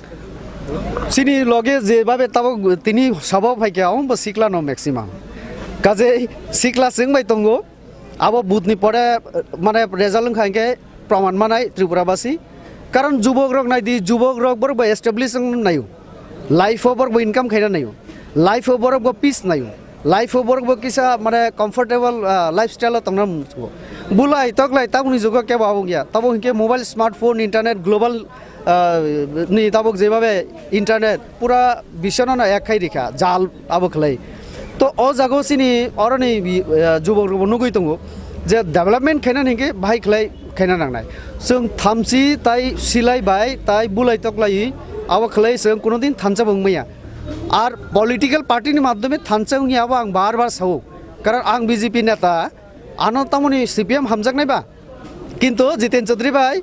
Chini loge je babe tabuk tini sabao phaikha, omo bo sikla no maximum. Kaje sikla chwng bai tongo, abo booth ni pore, mane result wngkha hinkhe proman manai Tripura basi. Karon jubok rok nai di, jubok rok borok bo establish wng naio. Life o borok bo income khaina naio. Life o borok bo peace naio. Life o borok bo kisa mane comfortable, ah, lifestyle o tongna muchungo. Bulai toklai tabukni jugo kebo abo wngya. Tabuk hinkhe mobile, smartphone, internet, global, ah, ni tabuk jebabe internet pura biswano no ek khai rikha, jal abo khlai. To o jaga o chini oroni bi-, ah, jubok rokbo nugui tongo je development khaina hinkhe bahai khlai khaina nangnai. Chwng thamchi tai silai bai tai bulai toklai abo khlai chwng kuno din thansa bo wngmaya. Ar political party ni madhyome thansa wngya abo ang bar bar sao. Karon ang B J P neta, ano tamoni C P M hamjaknai ba? Kintu Jiten Chaudhary bai,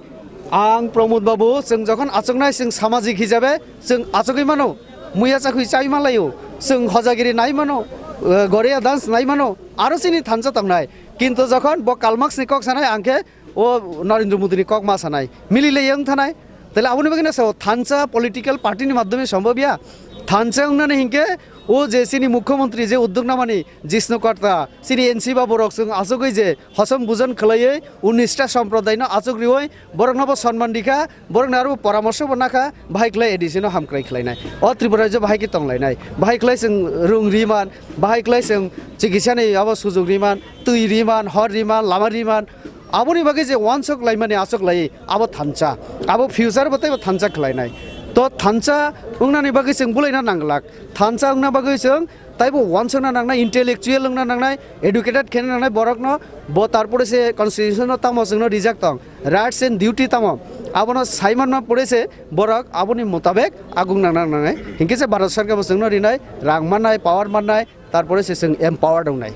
ang Pramod Babu, chwng jokhon achuknai, chwng samajik hisabe chwng achugwi mano, muya chakhui chai malaio, chwng hojagiri nai mano, eh, goreya dance nai mano, aro chini thansa tongnai. Kintu jokhon bo Karl Marx ni kok sanai, ang khe o Narendra Modi ni kok ma sanai, mili le yang thanai. Tale aboni bagwi no sao, thansa political party ni madhyome sombhob ya. Thansa wngnani hinkhe o je chini mukhyamantri je uddog namani Jishnu Karta, chini N C ba borok chwng achugwi je hosom bujon khlaiwi unnish ta somprodai no achuk riwi borok no bo sonman rikha, borok no aro poramorso bo nakha, bahai khlai A D C no hamkrai khlainai. O Tripura rajyo bahai khe tonglainai. Bahai khlai chwng rung riman, bahai khlai chwng chikitsa ni abo sujug riman, twi riman, hor riman, lama riman. Aboni bagwi je wansuk laimani achuk lai, abo thansa. Abo future bo teibo thansa khlainai. To thansa wngnani bagwi chwng bulaina nanglak. Thansa wngna bagwi chwng taibo wansukna nangnai, intellectual wngna nangnai, educated khena nangnai borokno. Bo tarpore se constitution no tamo chwngno rijak tong, rights and duty tamo, abono saimanma pore se borok aboni mutabek aguk nangna nangnai. Hinkhe se Bharat Sarkar bo chwngno rinai, rang mannai, power mannai, tarpore se chwng empowered wngnai.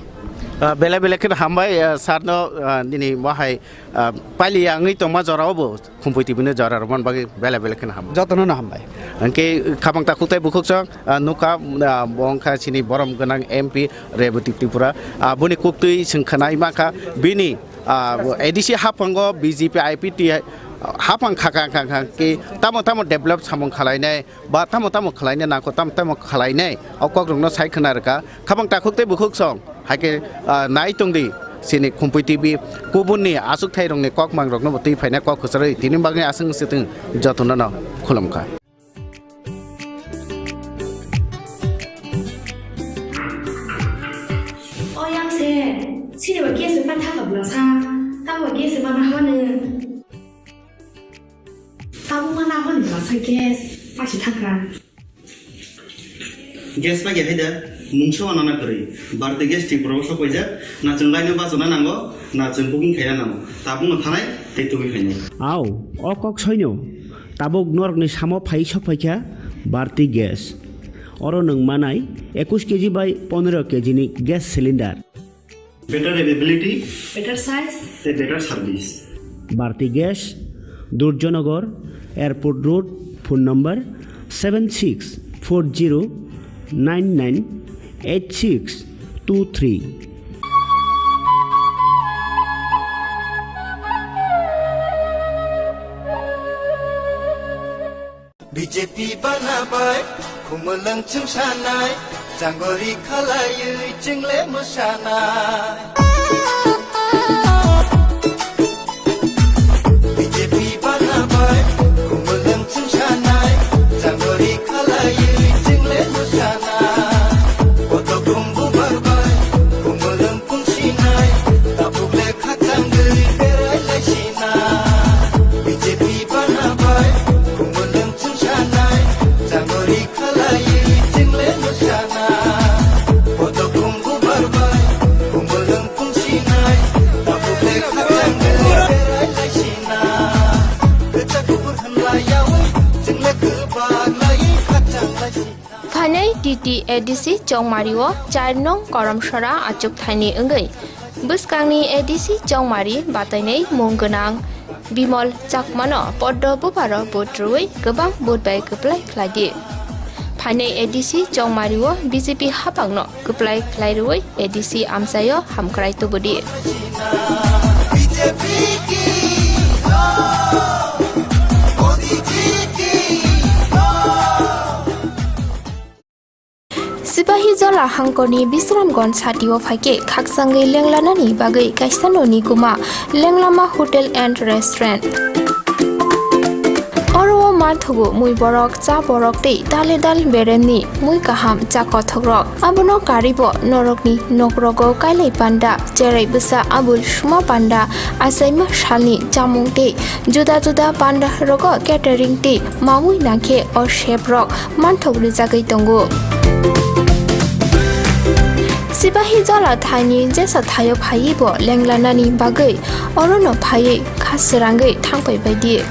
Ah, belai belai kheno hambai, ah, sir no, ah, nini mohai, ah, pali ya wngwi tongma jora o bo Khumpui T V no jora rwmani bagwi belai belai kheno hambai. Jotono no hambai. Hwnkhe khabang takhuk tei bukhuk chwng, ah, nukha, ah, bo wngkha chini borom gwnang M P Rebati Tripura. Ah, boni kuktwi chwng khwnai mankha bini, ah, A D C haphango B J P I P T hapang khakha khakha khe tamo tamo develop samung khalainai. Ba tamo tamo khwlaina nangkho, tamo tamo khwlainai, o kokrokno sai khwna rwkha. Khabang takhuk tei bukhuk song, hai khe, ah, nai tong di, chini Khumpui T V, kubunni achukthai rokni kokmang rokno bo twi phaina kok kwcharwi, tini bagwi aswk swtwng jotono no khulumkha. O yang se, sini ba kesa ta thaka bwla sa, ta ba kesa ba na hwane. Tabuk ma nahor ni bwsa gas paisa thangkha. Gas paikha hai da, mungsa wanana kwrwi. Bharti Gas Tripura o sok paijak, na chwng laino bachana nango, na chwng booking khaina nango. Tabukno thanai tei tubui phainai. Au, o kok soino. Tabuk norokni samo phai sok phaikha Bharti Gas. Oro nwng manai ekush K G bai pondro K G ni gas cylinder. Better availability. Better size. A better service. Bharti Gas, Durjanagar, Airport Road, phone number seven six four zero nine nine eight six two three. B J P bana bai, khumulwng chwng sanai, jangori khalaiwi chwng le mwsanai. B J P bana bai, khumulwng chwng sanai, jangori khalaiwi chwng le mwsanai. Bodo khum bubar bai, khumulwng Sinai, tabuk le khachangwi berai lai sinai. B J P bana bai, khumulwng chwng sanai, jangori khalaiwi chwng le mwsanai. Bodo khum bubar bai, khumulwng pung sinai, tabuk le khachangwi berai lai sinai. Kwchak kubur hwnlai yaui, chwng le kwbak lai khachang lai sinai. Phainai T T A D C Chongmari o char nong Koromsora achukthai ni wngwi bwskangni A D C Chongmari batainai mung gwnang Bimol Chakmano poddo buparo vote rwui kwbang vote bai kwplai khlaidi. Phainai A D C Chongmario B J P hapangno kwplai khlai rwui A D C amchaio hamkrai tubudi. Sipahijola hangkorni Bisramganj satio phaikhe khakchangwi lenglanani bagwi kaisa noni kuma Lenglama Hotel and Restaurant. Oro o manthogo mui borok, cha borok tei dale dal beremni mui kaham cha kothokrok. Abono karibo norokni nokrogo kailai panda, cherai bwsa abul suma panda, achaima salni chamung tei juda juda panda rogo catering tei mamui nangkhe o chef rok manthok rwjagwi tongo. Sipahijola thaini jesa thaio phaiwi bo lenglanani bagwi orono phaiwi kha srangwi thangpai baidi.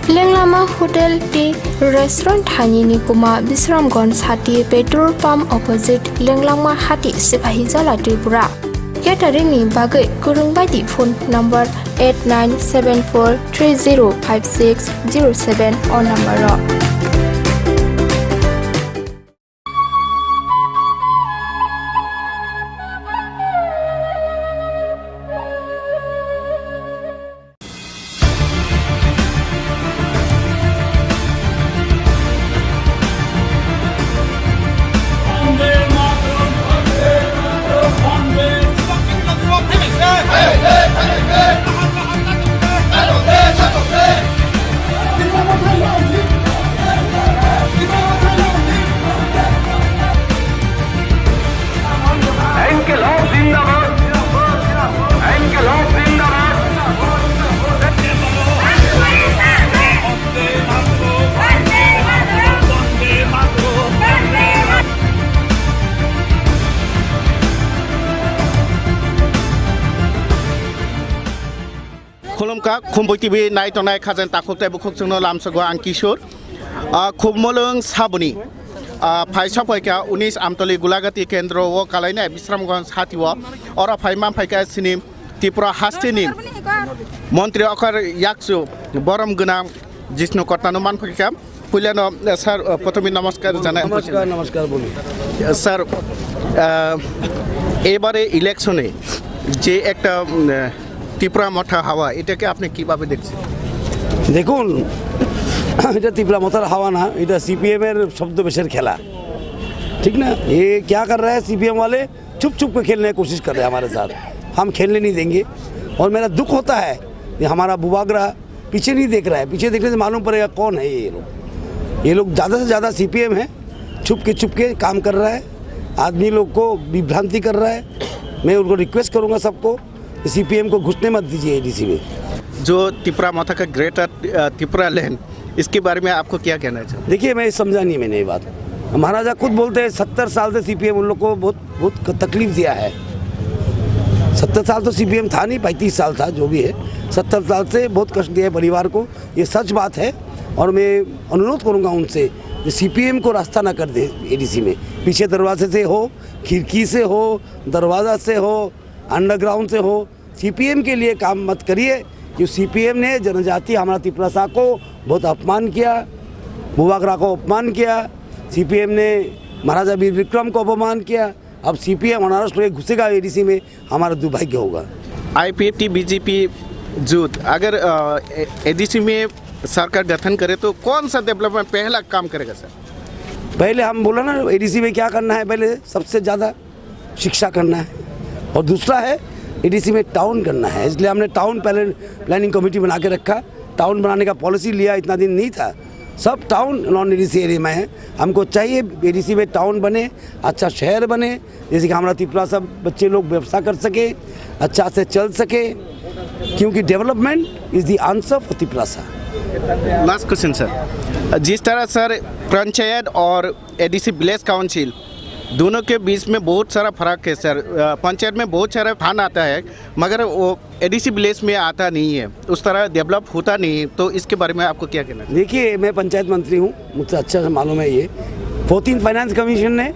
Lenglama Hotel tei Restaurant thaini ni kuma Bisramganj sati petrol pump opposite Lenglama hati Sipahijola Tripura. Catering ni bagwi kwrwng baidi phone number eight nine seven four three zero five six zero seven o number o. ইনকিলাব জিন্দাবাদ। ইনকিলাব জিন্দাবাদ। Khulumkha, Khumpui T V nai tongnai khajen takhuk tei bukhuk chwngno lamsogo ang Kishore. Ah, Khumulwng saboni, ah, phai sokphaikha unis Amtoli Gulagati kendro o kalainai Bisramganj hatio. Oro phai manphaikha chini Tripura hasteni montri okhor yakchu borom gwnang Jishnu Kotnano manphaikha. Puilano, eh, sir, eh, prothome namaskar janai ang. Namaskar, namaskar, bolun. Eh, sir, eh, ebare election-e je ekta, mm, eh, Tipra Motha hawa, etake apni kibabe dekhchhen? দেখুন, এটা তিপ্রা মথার হাওয়া না, এটা সিপিএম এর ছদ্মবেশের খেলা, ঠিক না? ये क्या कर रहा है सीपीएम वाले, छुप छुप के खेलने की कोशिश कर रहे हैं हमारे साथ, हम खेलने नहीं देंगे। और मेरा दुख होता है कि हमारा बुबागरा पीछे नहीं देख रहा है, पीछे देखने से मालूम पड़ेगा कौन है ये लोग। ये लोग ज़्यादा से ज़्यादा सीपीएम है, छुप के छुप के काम कर रहा है, आदमी लोग को विभ्रांति कर रहा है। मैं उनको रिक्वेस्ट करूँगा सबको कि सीपीएम को घुसने मत दीजिए एडीसी में। जो तिपरा मोथा का ग्रेटर, अ, तिपरा लैंड, इसके बारे में आपको क्या कहना है, सर? देखिए, मैं समझा नहीं मैंने ये बात। महाराजा खुद बोलते हैं, सत्तर साल से सीपीएम उन लोग को बहुत, बहुत तकलीफ दिया है। सत्तर साल तो सीपीएम था नहीं, पैंतीस साल था, जो भी है। सत्तर साल से बहुत कष्ट दिया है परिवार को, ये सच बात है। और मैं अनुरोध करूँगा उनसे कि सीपीएम को रास्ता ना कर दे एडीसी में, पीछे दरवाजे से हो, खिड़की से हो, दरवाज़ा से हो, अंडरग्राउंड से हो, सीपीएम के लिए काम मत करिए, क्यों सीपीएम ने जनजाति हमारा तिपरासा को बहुत अपमान किया, बुबागरा को अपमान किया, सीपीएम ने महाराजा वीर विक्रम को अपमान किया। अब सीपीएम अनारस लेके घुसेगा एडीसी में, हमारा दुर्भाग्य होगा। आईपीएटी बीजेपी जुट अगर, अ, ए-, एडीसी में सरकार गठन करे तो कौन सा डेवलपमेंट पहला काम करेगा सर? पहले हम बोला ना एडीसी में क्या करना है, पहले सबसे ज़्यादा शिक्षा करना है, और दूसरा है एडीसी में टाउन करना है। इसलिए हमने टाउन प्लान-, प्लानिंग कमेटी बना के रखा। टाउन बनाने का पॉलिसी लिया, इतना दिन नहीं था। सब टाउन नॉन एडीसी एरिया में है। हमको चाहिए एडीसी में टाउन बने, अच्छा शहर बने, जैसे कि हमारा तिपरासा बच्चे लोग व्यवसाय कर सके, अच्छा से चल सके, क्योंकि development is the answer for Tiprasa. Last question sir, जिस तरह सर पंचायत और एडीसी विलेज काउंसिल दोनों के बीच में बहुत सारा फर्क है सर। अ, पंचायत में बहुत सारा फंड आता है, मगर वो एडीसी विलेज में आता नहीं है, उस तरह डेवलप होता नहीं है, तो इसके बारे में आपको क्या कहना है? देखिए, मैं पंचायत मंत्री हूँ, मुझसे अच्छा से मालूम है ये। फोर्टीन फाइनेंस कमीशन ने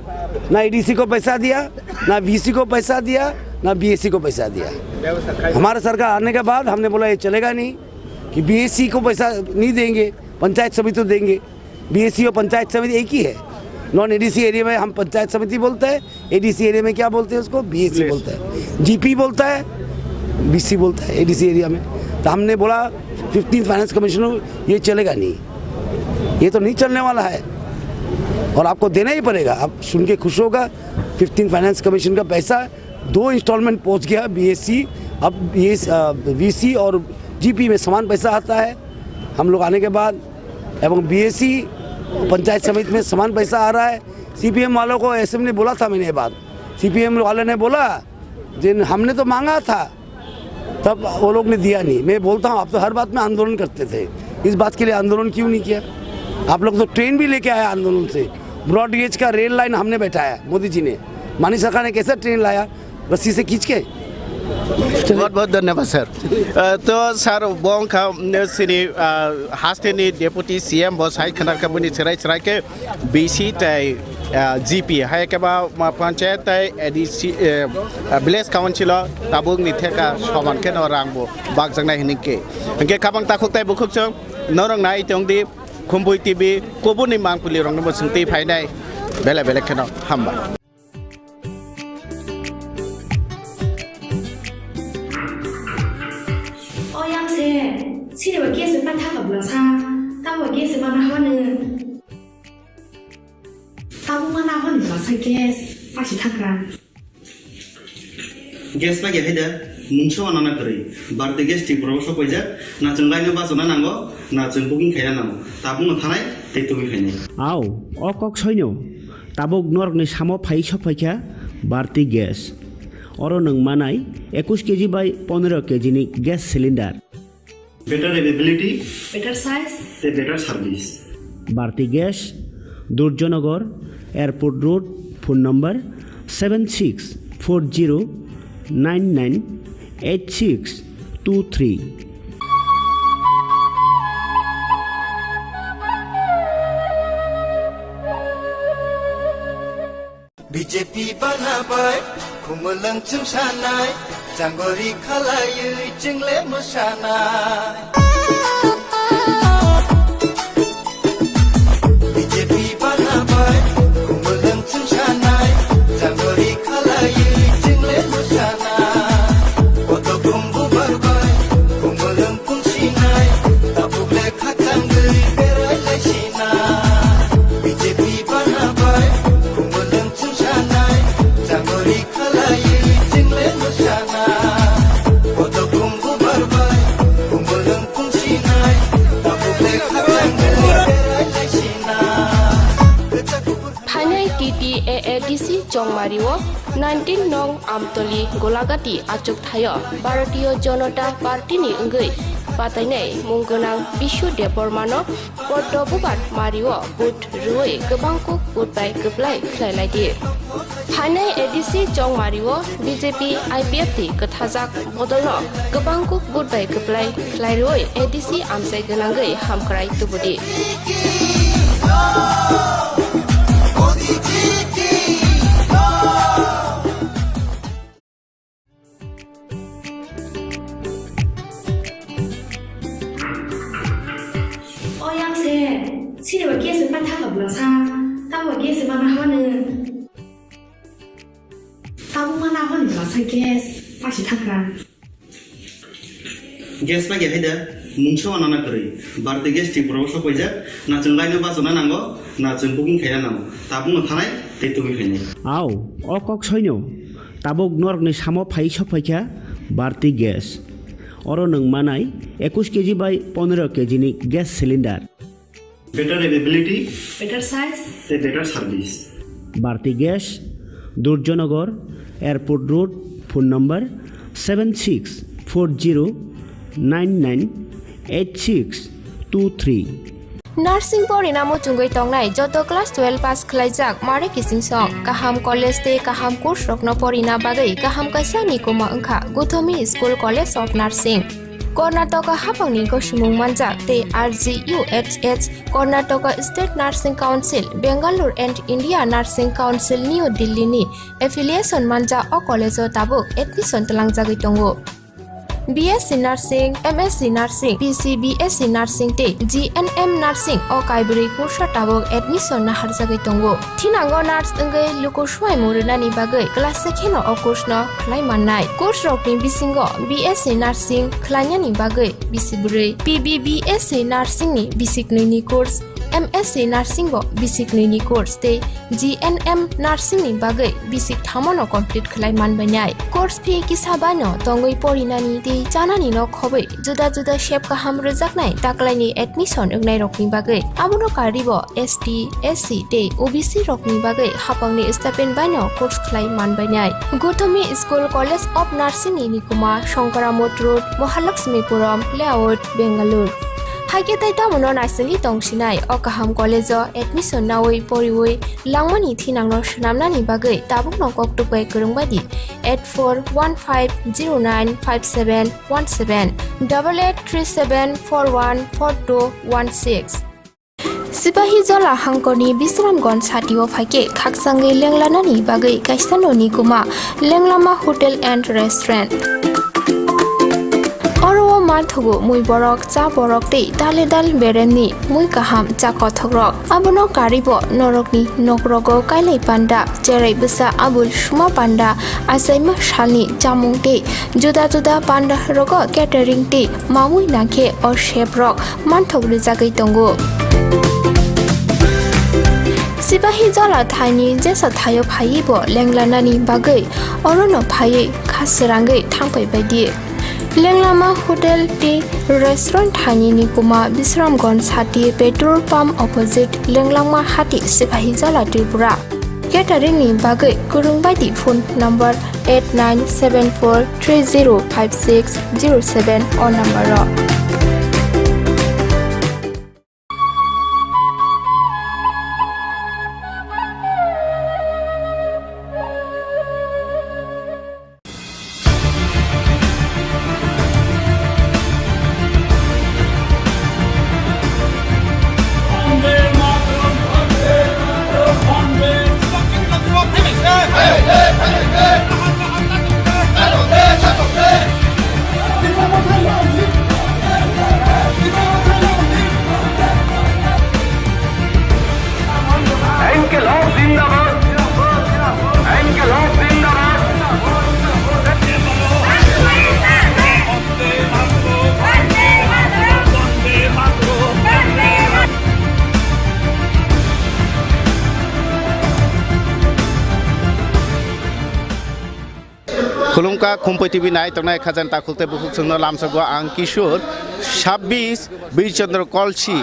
ना एडीसी को पैसा दिया, ना वीसी को पैसा दिया, ना बीएसी को पैसा दिया। हमारा सरकार आने के बाद हमने बोला, ये चलेगा नहीं, कि बीएसी को पैसा नहीं देंगे, पंचायत समिति तो देंगे। बीएसी और पंचायत समिति एक ही है। नॉन एडीसी एरिया में हम पंचायत समिति बोलते हैं, एडीसी एरिया में क्या बोलते हैं उसको? बीएसी बोलता है, जीपी बोलता है, बीसी बोलता है एडीसी एरिया में। तो हमने बोला फिफ्टीन फाइनेंस कमिश्नर, ये चलेगा नहीं, ये तो नहीं चलने वाला है और आपको देना ही पड़ेगा। आप सुन के खुश होगा, फिफ्टीन फाइनेंस कमीशन का पैसा दो इंस्टॉलमेंट पहुंच गया बीएसी। अब बीएस, अ, वीसी और जीपी में समान पैसा आता है हम लोग आने के बाद, एवं बीएसी पंचायत समिति में समान पैसा आ रहा है। सीपीएम वालों को ऐसे में बोला था मैंने ये बात, सीपीएम वाले ने बोला, जिन हमने तो मांगा था, तब वो लोग ने दिया नहीं। मैं बोलता हूँ, आप तो हर बात में आंदोलन करते थे, इस बात के लिए आंदोलन क्यों नहीं किया? आप लोग तो ट्रेन भी लेके आए आंदोलन से, ब्रॉड गेज का रेल लाइन हमने बैठाया, मोदी जी ने। मानिक सरकार ने कैसा ट्रेन लाया, रस्सी से खींच के? बहुत बहुत धन्यवाद सर। अ, तो sir, bongkha, mm, sini, uh, hasteni deputy C M bo sai khna kha bini chwrai chwrai khe B C tai, uh, G P, hai khe ba ma panchayat tai A D C, uh, village council o tabuk ni theka soman khe no rang bo bakjaknai hini khe. Hingke kabang takhuk tai bukhuk chwng norok nai tong di, Khumbui T V kubuni mangpili rok no bo swngtwi phainai bele bele khe no hambai. O yang se, sini ba gas se paitha ka bwlasa, tamo gas se mana hwane. Tamo mana hwane bwlasa gas, pasi thakra. Gas paikha hai da, mungsa wana na kwrwi. Bharti Gas Tripura o sok paijak, na chwng line o bachana nango, na chwng booking khaina nango. Tabukno thanai tei tubui khainai. Au, o kok soino. Tabuk norokni samo phai sok phaikha Bharti Gas. Oro nwng manai ekush K G bai pondro K G ni gas cylinder. Better availability, better size, tei better service. Bharti Gas, Durjanagar, Airport Road, phone number seven six four zero nine nine eight six two three. B J P bana bai, khumulwng chwng sanai, changori khalaiwi chwng le mwsanai. B J P bana bai, khumulwng chwng sanai, changori khalaiwi chwng le mwsanai. Koto khumbu barbai, khumulwng pungsinai, tabuk le khachangwi berai laisina. B J P bana bai, khumulwng chwng sanai, changori khalaiwi chwng le mwsanai. Koto khumbu barbai, khumulwng pungsinai, tabuk le khachangwi berai laisina. Phainai T T A A D C Chongmari o nineteen nong Amtoli Golagati achuk thaio Bharatiya Janata Party ni wngwi patainai mung gwnang Bishu Debbarma no Poddo Bubar Mari o vote rwui kwbang kuk vote bai kwplai khlai lai di. Phainai A D C Chongmari o B J P I P F T kwthajak bodolno kwbang kuk vote bai kwplai khlai rwui A D C amchai gwnangwi hamkrai tubudi. O yang se, sini ba kesa pa thaka bwlasa, tamo ba kesa mana hwane. Tabuk mana hwane bwlasa gas, pasi thakra. Gas paikha hai da, mungsa wana na kwrwi. Bharti Gas Tripura o sok paijak, na chwng line o bachana nango, na chwng booking khaina nango. Tabukno thanai tei tubui khainai. Au, o kok soino. Tabuk norokni samo phai sok phaikha Bharti Gas. Oro nwng manai ekush K G bai pondro K G ni gas cylinder. Better availability, better size, tei better service. Bharti Gas, Durjanagar, Airport Road, phone number seven six four zero nine nine eight six two three. Nursing porina muchungwi tongnai joto class twelve pass khlaijak mare kising song, kaham college tei kaham course rokno porina bagwi kaham kaisa mikuma wngkha Guthomi School College of Nursing. Karnataka haphangni gosimung manjak tei R G U H H, Karnataka State Nursing Council, Bangalore and India Nursing Council, New Delhi ni affiliation manjak o college o tabuk admission twlangjagwi tongo. B S C Nursing, M S C Nursing, P C B S C Nursing tei G N M Nursing o kaibrwi course o tabuk admission naharjagwi tongo. Thinango nurse wngwi luku swuaimung rwnani bagwi class se kheno o course no khlai mannai. Course rokni bisingo B S C Nursing khlainani bagwi bisi bwrwi, P B B S C Nursing ni bisi knwi ni course, M S C Nursing bo bisi knwi ni course tei G N M Nursing ni bagwi bisi thamo no complete khlai manbainai. Course fee kisa bai no tongwi porinani tei chanani no khobwi juda juda sep kaham rwjaknai taklaini admission wngnai rokni bagwi. Abono karwi bo S T, S C tei O B C rokni bagwi hapangni stipend bai no course khlai manbainai. Gotami School College of Nursing ni nikuma Shankaramot Road, Mahalakshmipuram Layout, Bangalore. Haikhe tei tamono naisingwi tongsinai o kaham college o admission nawi poriwi langmani thinangno swnamnani bagwi tabukno koktwk bai kwrwng bai di eight four one five zero nine five seven one seven, double eight three seven four one four two one six. Sipahi Jala hangkorni Bisramganj satio phaikhe khakchangwi lenglanani bagwi kaisa noni kuma Lenglama Hotel and Restaurant. Oro o manthogo mui borok, cha borok tei dale dal beremni mui kaham cha kothokrok. Abono karwi bo norokni nokrogo kailai panda, cherai bwsa abul suma panda, achaima salni chamung tei juda juda panda rogo catering tei mamui nangkhe o seprok manthok rwjagwi tongo. Sipahi Jala thaini jesa thaio phaiwi bo lenglanani bagwi orono phaiwi kha srangwi thangpai bai di. Lenglama Hotel tei Restaurant thaini nikuma Bisramganj sati petrol pump opposite Lenglama hati Sipahi Jala Tripura. Catering ni bagwi kwrwng bai di phone number eight nine seven four three zero five six zero seven o number o. ইনকিলাব জিন্দাবাদ। ইনকিলাব জিন্দাবাদ। Khulumkha Khumpui T V nai tongnai khajani takhuk tei bukhuk chwngno lamsogo ang Kishore, sabbish Bir Chandra Kolsi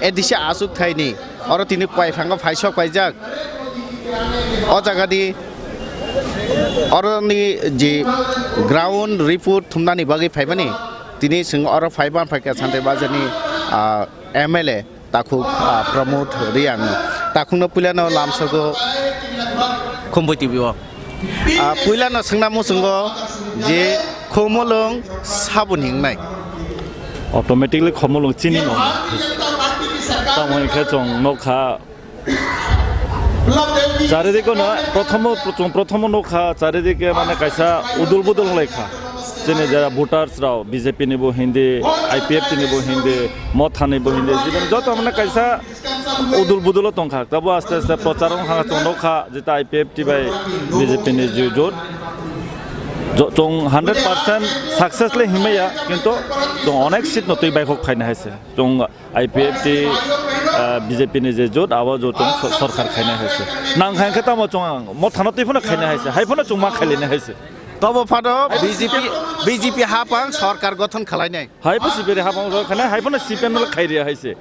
A D C achuk thaini oro tini kwai phango phaisok paijak. O jaga di oroni je ground report thumnani bagwi phaimani tini chwng oro phaiba phaikha Santai Bazar ni, ah, M L A. Takhuk, ah, Pramod Reang. Takhukno puilano lamsogo Khumpui T V o. Ah, puilano swngna muchungo je Khumulwng saboni wngnai. Automatically Khumulwng chini no. Tamo hwnkhe chwng nokha. Charidike no prothomo, chwng prothomo nokha, charidike mane kaisa udul budul wnglaikha. Chini jara voters rao B J P ni bo hindi, I P F T ni bo hindi, Motha ni bo hindi, jiboni joto mane kaisa udul budul o tongkha. Tabo aste aste prochar wngkha, chwng nukha, jeta I P F T bai B J P ni je jot. Jo-, chwng hundred percent success le himaya, kintu chwng onek seat no twi baikhok khaina hai se. Chwng I P F T, ah, B J P ni je jot, abo jot chwng so-, sorkar khaina hai se. Nang kha hwnkhe tamo chwng ang Motha no twi phano khaina hai se, hai phano chwng ma khailina hai se. Tobo phano B J P, B J P hapang sorkar gothon khalainai. Hai bo C P M ni hapang sorkar khainai, hai phano C P M no khairi hai se.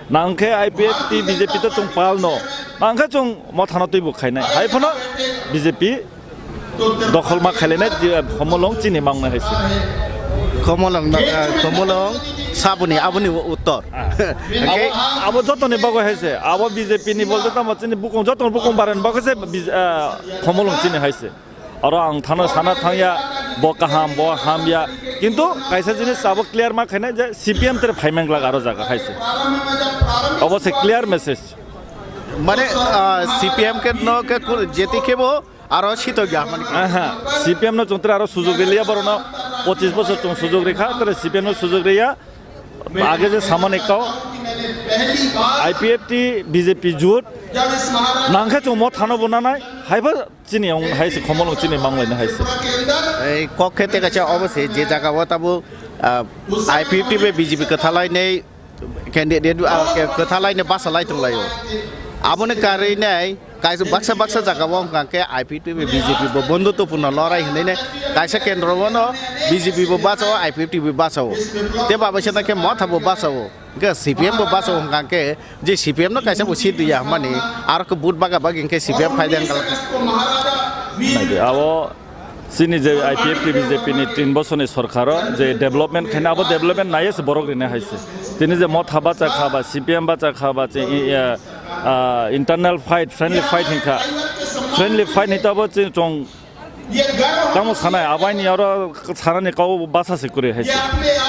Nang khe I P F T B J P to chwng pal no. Nang khe chwng Motha no twi bo khainai. Hai phano B J P dokhol ma khailainai je Khumulwng chini ma wngnai hai se. Khumulwng no, ah, Khumulwng saboni aboni uttor. Ah. Hwnkhe abo, abo jotoni bagwi hai se. Abo B J P ni bolte tamo chini bukung jotoni bukung barani bagwi se B J, ah, Khumulwng chini hai se. Oro ang thano sana thangya, bo kaham, bo hamya. Kintu kaisa jinis abo clear ma khainai je C P M tere phaimanglak aro jaga hai se. Obo se clear message. Mane, ah, C P M khe no khe kur-, jeti khe bo aro sito gya mani. Aha, C P M no chwng tere aro sujog riliya borok no. Pochis bosor chwng sujok rikha, tere C P M no sujok riya. Age je samani kau, I P F T, B J P jut, nangkhe chwng mo thano bo nanai, haiba chini ong hai se khomol chini manglaina hai se. Ei kok khe te kaisa obo se je jaga o tabo, ah, I P F T bai B J P kwthalai nei candidate, ah, ke-, kwthalai ne basa lai tong lai o. Aboni karwi nai kaisa baksa baksa jaga o hwnkha khe I P F T bai B J P bo bondhutwpurno lorai hinwi nai kaisa kendro o no B J P bo basa o, I P F T bo basa o. Te babai sana khe motha bo basa o. Hwnkhe C P M bo basa o hwnkha khe je C P M no kaisa bo seat riya hwnmani aro khe vote baga bagi hwnkhe C P M phai de hwnkha. Naidi, abo chini je I P F T B J P ni tin bosorni sorkaro je development khaina, abo development naiye se borok rina hai se. Tini je motha bacha kha ba, C P M bacha kha ba, che, i, ah, ah, internal fight, friendly fight hinkha. Friendly fight hinta bo chini chong Tamo sanai, abaini oro sanani kau basa se kwrwi hai se.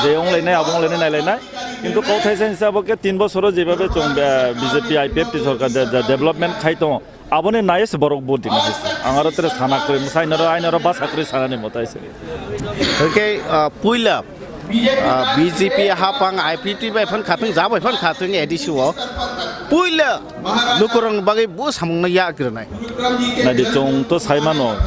Je onglainai, abo onglainai, nailainai. Kintu kau thaisa hinsa abo khe tin bosoro jebabe chwng, eh, B J P I P F T sorkar de, de, development khai tongo. Aboni naiye se borok vote dina hai se. Ang aro tere sana kwrwi, mwsai noro, ai noro basa kwrwi sanani mwtai se. Hwnkhe, ah, puila Ah, B J P hapang I P T bai phan khatung, ja bai phan khatung A D C o. Puila lukurang bagwi bo samung no ya granai. Naidi chwng to sai mano.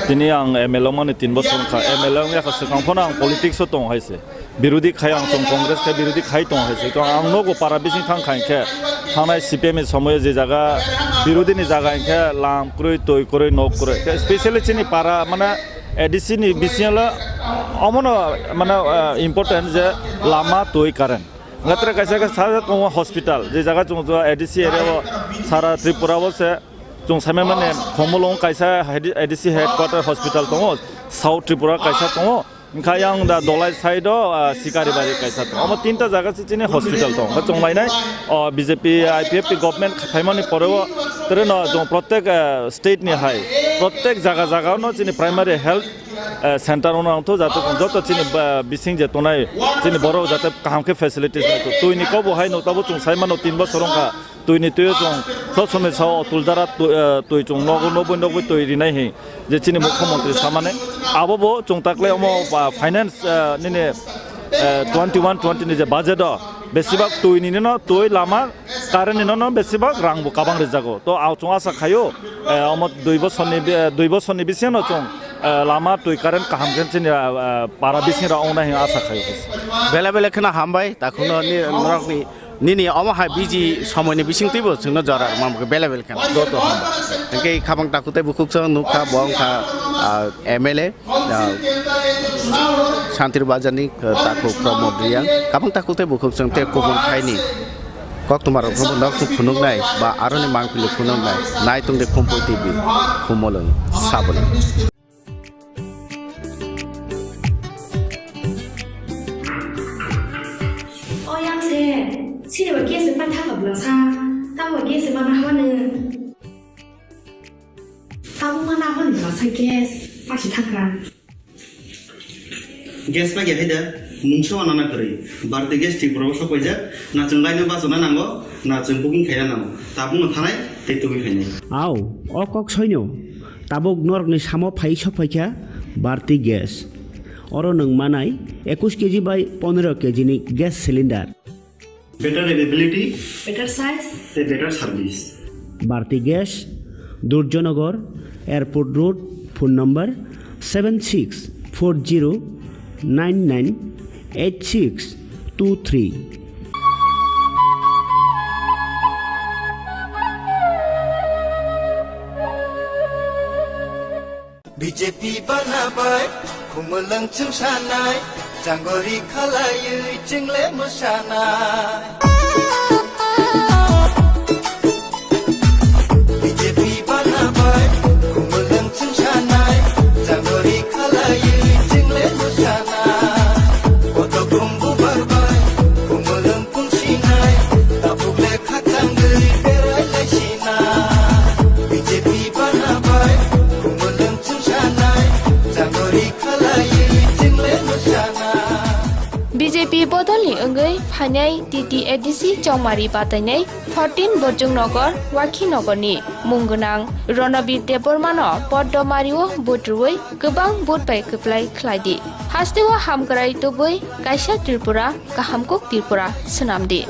Tini ang M L A mani tin bosor wngkha. M L A wng yakha swkang phano ang politics o tong hai se. Birodhi khai ang chwng Congress khai birodhi khai tong hai se. To ang nogo para bising thang khai khe. Thangnai C P M ni somoyo je jaga birodhi ni jaga hinkhe lam kwrwi, twi kwrwi, nok kwrwi. Khe specially chini para mane A D C ni bisingo omono mane, eh, important je lama, twi, current. Ngatre kaisa khe sa tongo hospital, je jaga chwng A D C area o sara Tripura o se chwng saimani Khumulwng kaisa A D C headquarter hospital tongo, South Tripura kaisa tongo. Wngkha yang da Dolai side o, ah, Sikaribari kaisa tongo. Omo tinta jaga se chini hospital tongo. Chwng lainai, o B J P I P F T government phaimani pore o tere no chwng protek, eh, state ni hai, protek jaga jaga no chini primary health, eh, center no nangtho, jate joto chini, eh, bising je tonai chini borok jate kaham khe facilities nangtho. Twi ni kobo hai no tabo chwng sai mano tin bosor wngkha. Twi ni twi o chwng sob somoi sao Tuldara twi, eh, twi chwng nogo nogwi nogwi twi rinai hi je chini mukhyamantri samani. Abo bo chwng takle omo, ah, finance, eh, nini, eh, twenty one twenty ni je budget o besibak twi ni no twi lama current ni no no besibak rang bo kabang rijago. To ang chwng asa khaio, eh, omo dui bosor ni, eh, dui bosor ni bising no chwng, eh, lama twi current kaham khe chini, ah, ah, para bising rok wngnai hwnwi asa khaio. Bele bele kheno hambai, takhukno ni norok ni nini omo hai busy somoi ni bising twibo chwngno jora rwma bele bele kheno. Joto hambai. Hwnkhe khabang takhuk tei bukhuk chwng nukha, bo wngkha, ah, M L A. Ah, Santir Bazar ni, ah, takhuk Pramod Reang, kabang takhuk tei bukhuk chwng tei kubun thaini koktwma rok no nok phunuknai ba aroni mangpili phunuknai nai tongde Khumpui T V, Khumulwng, Sabulwng. O yang se, sini ba gas se patha ka bla sa, ta ba gas se mana hwa ne. Tabuk ma nabo ni bwsa gas pasi thangkha. Gas pagi hai da, mungsa wana na kwrwi. Bharti Gas Tripura o sok paijak, na chwng line o bachana nango, na chwng booking khaina nango. Tabuk no thanai tei tubui khainai. Au, o kok soino. Tabuk norok ni samo phai sok phaikha Bharti Gas. Oro nwng manai ekush K G bai pondro K G ni gas cylinder. Better availability, better size, tei better service. Bharti Gas, Durjanagar, Airport Road, phone number seven six four zero nine nine eight six two three. B J P bana bai, Khumulwng chwng sanai, changori khalaiwi chwng le mwsanai. B J P bana bai, Khumulwng chwng sanai, changori khalaiwi chwng le mwsanai. Koto khum bubar bai, Khumulwng pung sinai, tabuk le khachangwi berai lai sinai. B J P bana bai, Khumulwng B J P bodolni wngwi Phainai T T A D C Chongmari batainai fourteen Bojong Nagar, Wakhi Nagarni mung gwnang Ronobir Debbarmano poddo mario vote rwui kwbang vote bai kwplai khlai di. Hasteo hamkrai tubui kaisa Tripura, kaham kuk Tripura swnam di.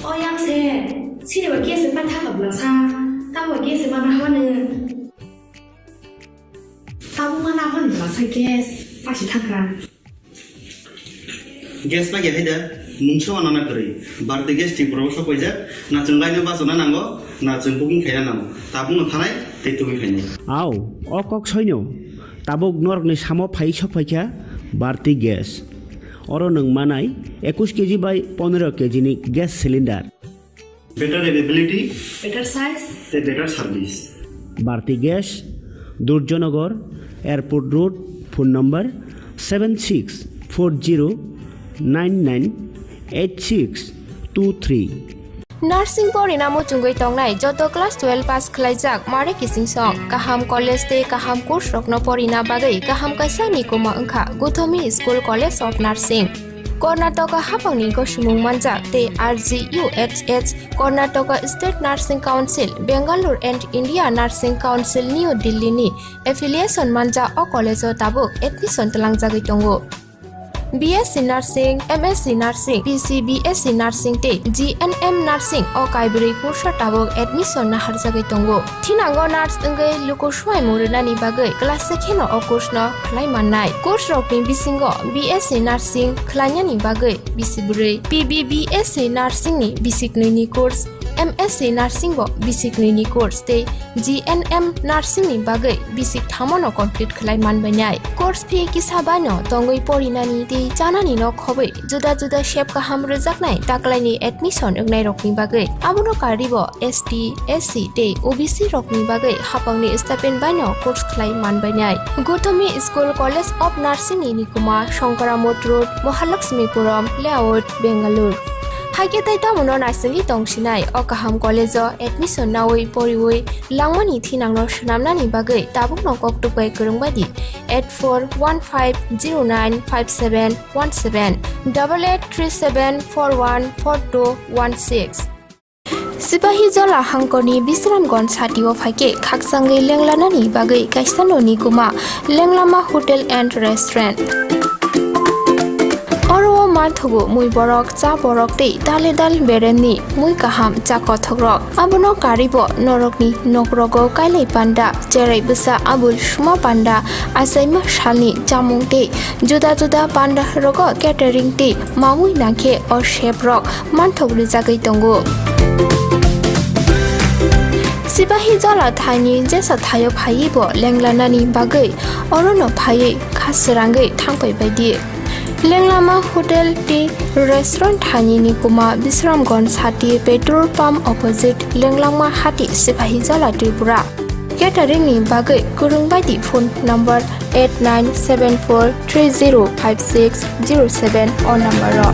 O yang se, sini ba gas pa thaka blasa, ta ba gas ma na hwane. Tabuk ma na hwane blasa gas, pasi thaka. Gas pa ya haida, mungsa wa nana kwrwi. Bharti Gas Tripura o sok paijak, na chwng laino bachana nango, na chwng booking khaina nango. Tabuk no thanai, tei tubui khainai. Au, o kok soino. Tabuk norokni samo phai sok phaikha Bharti Gas. Oro nwng manai ekush K G bai pondro K G ni gas cylinder. Better availability, better size, tei better service. Bharti Gas, Durjanagar, Airport Road, phone number seven six four zero nine nine eight six two three. Nursing porina muchungwi tongnai joto class twelve pass khlaijak mare kiching song kaham college tei kaham course rokno porina bagwi kaham kaisa nikuma wngkha Guthomi School College of Nursing. Karnataka haphangni gosomung manjak tei R G U H H Karnataka State Nursing Council, Bangalore and India Nursing Council New Delhi ni affiliation manjak o college o tabuk admission twlangjagwi tongo. B S C Nursing, M S C Nursing, P C B S C Nursing tei G N M Nursing o kaibrwi kursa tabuk admission naharjagwi tongo. Thinango nurse wngwi luku swmai mung rwnani bagwi class se kheno o course no khlai mannai. Course rokni bisingo B S C Nursing khlainani bagwi bisi bwrwi, P B B S C Nursing ni bisi knwi ni course, M S C Nursing bo bisi knwi ni course tei G N M Nursing ni bagwi bisi thamo no complete khlai manbainai. Course fee kisa bai no tongwi porinani tei chanani no khobwi juda juda sep kaham rwjaknai taklaini admission wngnairokni bagwi. Abono karwibo S T, S C tei O B C rokni bagwi haphangni stipend baino course khlai manbainai. Guthomi School College of Nursing ni nikuma Shankaramot Road, Mahalakshmipuram Layout, Bangalore. Haikhe tei tamono naisingwi tongsinai o kaham college o admission nawi poriwi langmani thinangno swnamnani bagwi tabukno koktwk bai kwrwng bai di eight four one five zero nine five seven one seven, double eight three seven four one four two one six. Sipahi Jala hangkorni Bisramganj satio phaikhe khakchangwi lenglanani bagwi kaisa noni kuma Lenglama Hotel and Restaurant. Oro o manthogo mui borok, cha borok tei dale dal beremni mui kaham cha kothokrok. Abono karwibo norokni nokrogo kailai panda, cherai bwsa abul suma panda, achaima salni chamung tei juda juda panda rogo catering tei mamui nangkhe o seprok manthok rijagwi tongo. Sipahi Jala thaini jesa thaio phaiwi bo lenglanani bagwi orono phaiwi kha srangwi thangpai baidi. Lenglama Hotel tei Restaurant thaini ni kuma Bisramganj sati petrol pump opposite Lenglama Hati, Sipahi Jala, Tripura. Catering ni bagwi kwrwng bai di phone number eight nine seven four three zero five six zero seven o number o.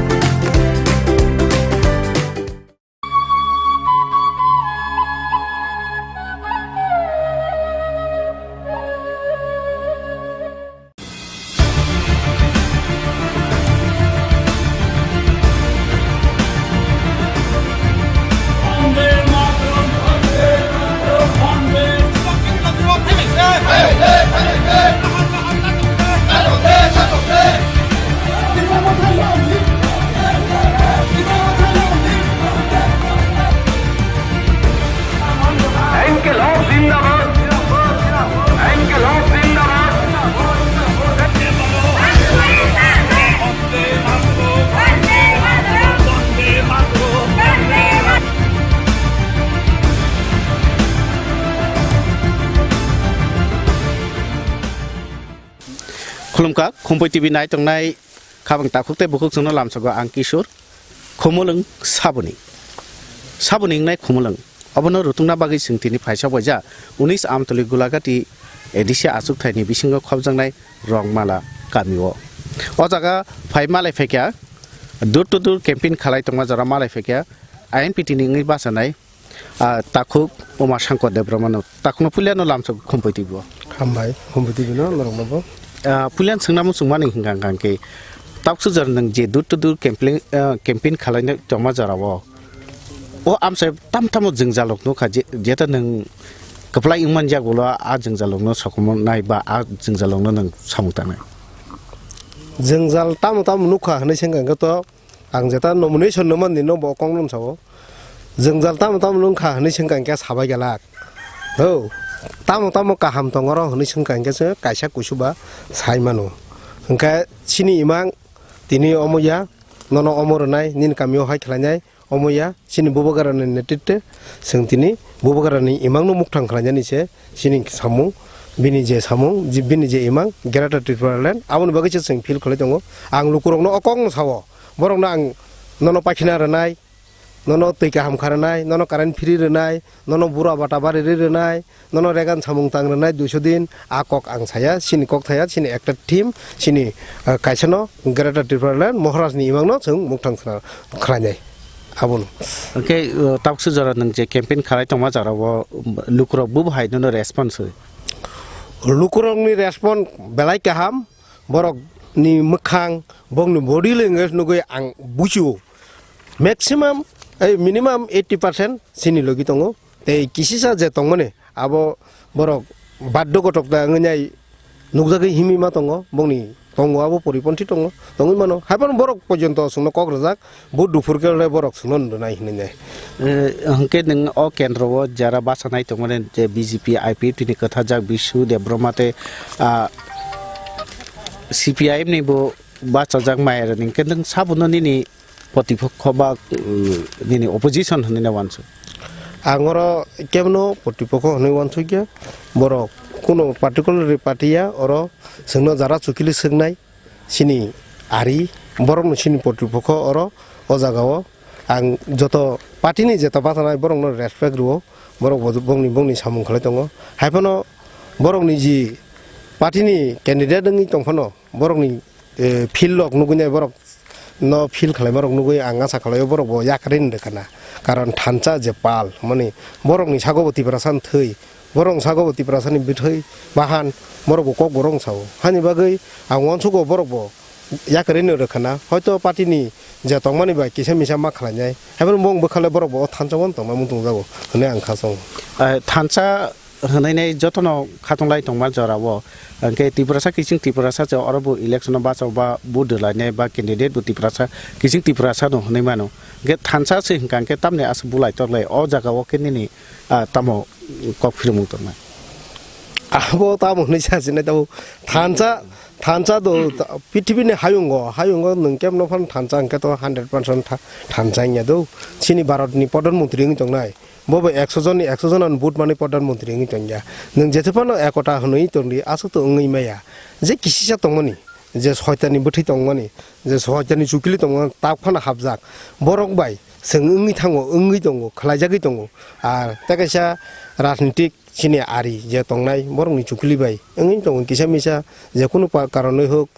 Inqilab zindabad! Inqilab zindabad! Khulumkha, Khumpui T V nai tongnai Khabang takhuk tei bukhuk chwngno lamsogo ang Kishore, Khumulwng Saboni. Saboni wngnai Khumulwng. Obono rutungna bagwi chwng tini phaisa waija unis Amtoli Gulagati A D C achukthai ni bisingo khopjaknai Rongmala kamio. O jaga phai malai phaikha, door to door campaign khalai tongma jora malai phaikha, I N P T ni wngwi bachanai, ah, takhuk Uma Shankar Debbarmano. Takhukno puilano lamsok khumpui twibo. Hambai, khumpui twibo no norokno bo. Ah, puilan swngnamo chwngmani hwnkha hwnkha khe, tabuk sujak nwng je door to door campaign, ah, campaign khalaina tongma jorao. O amsai tam tamo jwngjalrok nukha je, jeta nwng kwplai wngman jak ulo a jwngjalrokno sokomornai ba a jwngjalrokno nwng samung tangnai. Jwngjal tamo tamo nukha hwnwi se hwnkha khe to Ang jeta nomination no mani no bo kok no sao. Jwngjal tamo tamo wngkha hwnwi swngkha hwnkhe sabai gelak. Ho, tamo tamo kaham tongoro hwnwi swngkha hwnkhe se kaisa kusu ba sai mano. Hwnkhe chini imang tini omo ya, nono omo rwnai, nini kamio hai khlainai, omo ya, chini bubagra ni netritwe, chwng tini bubagra ni imang no mukthang khlainani se, chini samung, bini je samung, ji-, bini je imang, Greater Tipraland, aboni bagwi se chwng feel khlai tongo. Ang lukurokno o kokno sao, borokno ang nono pakhina rwnai, nono twi kaham kha rwnai, nono current free rwnai, nono bura bata bari ri rwnai, nono regan samung tang rwnai duiso din, a kok ang saya, chini kok thaya, chini ekta team, chini, ah, kaisano Greater Tipraland, Maharaj ni imang no chwng mukthang khna-, khlainai. Abono. Hwnkhe, uh, tabuksa jora nwng je campaign khalai tongma jora o, um, lukurok bubo hai nono response hoy? Lukurokni response belai kaham, borokni mwkhang, bokni body language nugui ang buchio. Maximum, eh, minimum eighty percent chini logi tongo. Tei kisisa je tongmani, abo borok baddo gotok da wngwi nai nukjagwi himwi ma tongo, bongni tongo abo poriponthi tongo, tongwi mano. Haiphano borok pojonto chwngno kok rwjak, bo duphur khe le borok chwngno nwnai hinwi nai. Eh, hwnkhe nwng o kendro o jara bachanai tongmani je B J P, I P F T ni kwthajak Bisu Debbarma tei, ah, C P I M ni bo bachajak maya rwni hwnkhe nwng sabono nini Protipokho ba, uh, nini opposition hwnwi na wansuk? Ang oro kebno protipokho hwnwi wansukya, borok kuno particular party ya, oro chwngno jara chukili swknai, chini ari, borokno chini protipokho oro, o jagao ang joto party ni jeta bachanai borokno respect rwo, borok bo bongni, bongni samung khlai tongo, haiphano borokni ji party ni candidate wngwi tongphano, borokni, eh, field rok nugui nai borok no field khlaima rok nugui ang asa khlaio borok bo yakarwi ni rwkha na. Karon thansa je pal mani borok ni sago bo Tiprasa ni thwi, borok ni sago bo Tiprasa ni bwthwi bahan borok bo kok borok wng sao. Hani bagwi ang uansugo borok bo yakarwi ni rwkha na. Hoito party ni je tongmani bai kisa misa ma khlai nai. Haibano bo wng bwkha le borok bo o thansa o tongma muchung jago hwnwi ang kha chongo. Eh, thansa hwnwi nai jotono khatung lai tongma jora o. Hwnkhe Tiprasa kiching Tiprasa se oro bo election o bacha ba vote rwlainai ba candidate bo Tiprasa kiching Tiprasa no hwnwi mano. Hwnkhe thansa se hwnkha hwnkhe tamni aswk bulai tok lai o jaga o khe nini, ah, tamo kok phirmung tongnai? Abo tamo hwnwi sa sinai tamo thansa, thansa do pithibini hayungo, hayungo nwng kebno phano thansa hwnkhe to hundred percent tha-, thansa wngya do. Chini Bharat ni Pradhan Mantri wngwi tongnai. Bo bo ekso jonni ekso jon ano vote manwi Pradhan Mantri wngwi tongya. Nwng jeto phano ekota hwnwi tongdi, aswk to wngwi maya. Je kisisa tongmani, je soitani bwthwi tongmani, je soitani chukili tongmani, tak phano hapjak. Borok bai chwng wngwi thango, wngwi tongo, khlaijagwi tongo. Ar tei kaisa rajnitik chini ari je tongnai borokni chukili bai wngwi tongo kisa misa, je kunu pa-, karonwi hwk,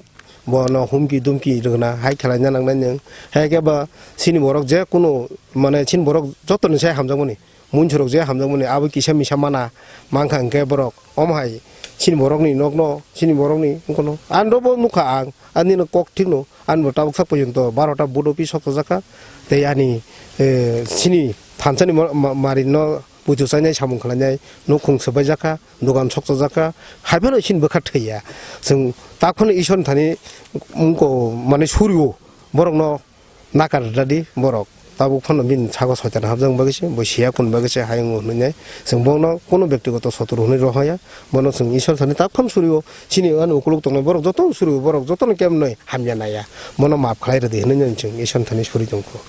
bono humki dumki rwna hai khlaina nangnai nwng. Hai khe ba chini borok je kunu, mane, chini borok jotoni sai hamjakmani, munsurok je hamjakmani abo kisa misa mana mankha, hwnkhe borok omo hai chini borokni nokno, chini borokni wngkhano. Ang dobo nukha ang, ani no kok thikno, ani bo tabuk sak porjonto barota vote office sok chajakha, tei ani, eh, chini thansani ma-, ma-, mari no puitu chainai samung khlainai, nukhung swbaijak kha, dogan sokchajak kha, hai phano chini bwkha thwiya. Chwng tak phano Isor ni thani wngko, mane, surio, borokno nakar rwdi borok. Tabuk phano bini sago soitan habjakma bagwi se, bo siya kun bagwi se hayung hwnwi nai. Chwng bono kuno bektigoto sotru hwnwi rohorya, bono chwng Isor thani tak phano surio. Chini ani ukuluk tongnai borok jotono surio, borok jotono kemnoi hamya naiya. Bono maap khlai rwdi hwnwi nai chwng Isor thani suri tongkho.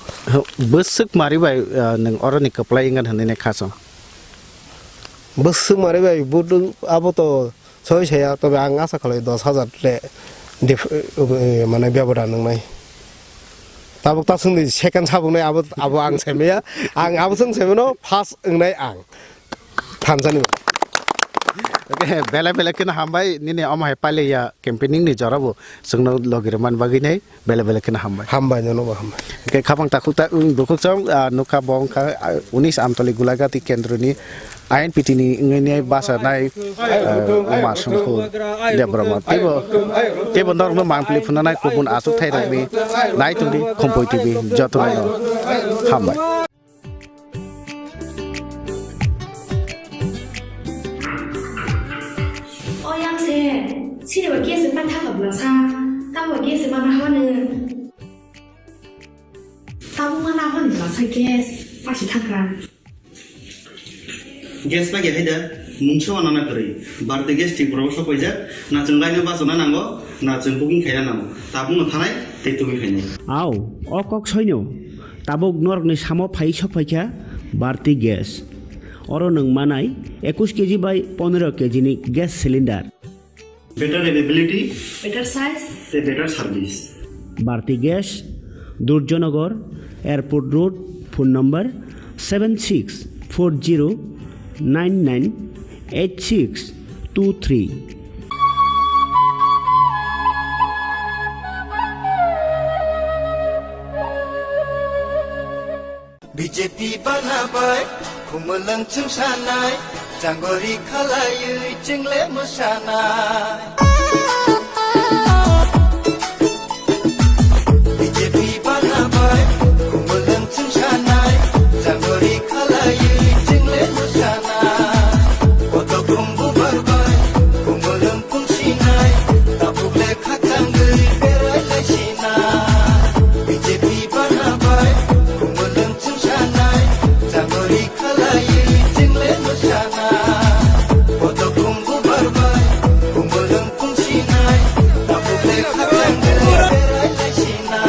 Bwswk mari bai, ah, nwng oroni kwplai wngkha hwnwi nai kha chwng? Bwswk mari bai vote abo to soi saya, tobe ang asa khlai dos hajar le Dif-, eh, eh, mane bebada nwngnai. Tabuk ta swngdi second sabuknai abo, abo ang saimaya. Ang abo swng saimano first wngnai ang. Thansani. Okay, belai belai kheno hambai nini omo hai pailia campaigning ni jorabo chwngno logi rwmani bagwi nai belai belai kheno hambai. Hambai, nono bo hambai. Okay, khapang takhuk ta wng bukhuk chong, ah, nukha bo wngkha, ah, unis Amtoli Gulagati kendroni I N P T ni wngwi nai basa nai, ah, Uma Songkhor Debbarma. Teibo, teibo norokno mangpili phunanai kubun achukthai rokni nai tongdi Khumpui T V jotono hambai. O yang se, sini ba gas pa tha ka bla sa, ta ba gas ma na ha ne. Ta bu ma na ha ne bla sa gas, pa si tha ka. Gas pa ge hai da, mungsa wa na na kwrwi. Barti gas Tripura o sok paijak, na chwng laino bachana nango, na chwng booking khaina nango. Tabuk no thanai, tei tubui khainai. Au, o kok soino. Tabuk norokni samo phai sok phaikha Bharti Gas. Oro nwng manai ekush K G bai pondro K G ni gas cylinder. Better availability. Better size. Tei better service. Bharti Gas, Durjanagar, Airport Road, phone number seven six four zero nine nine eight six two three. B J P bana bai, khumulwng chwngsanai, changori khalaiwi chwngle mwsanai. B J P bana bai, khumulwng chwngsanai, changori khalaiwi chwngle mwsanai. Koto khum bubar bai, khumulwng pungsinai, tabuk le khakchangwi berai laisinai. B J P bana bai, khumulwng chwngsanai, changori khalaiwi chwngle mwsanai. Koto khum bubar bai, khumulwng pungsinai, tabuk le khakchangwi berai laisinai.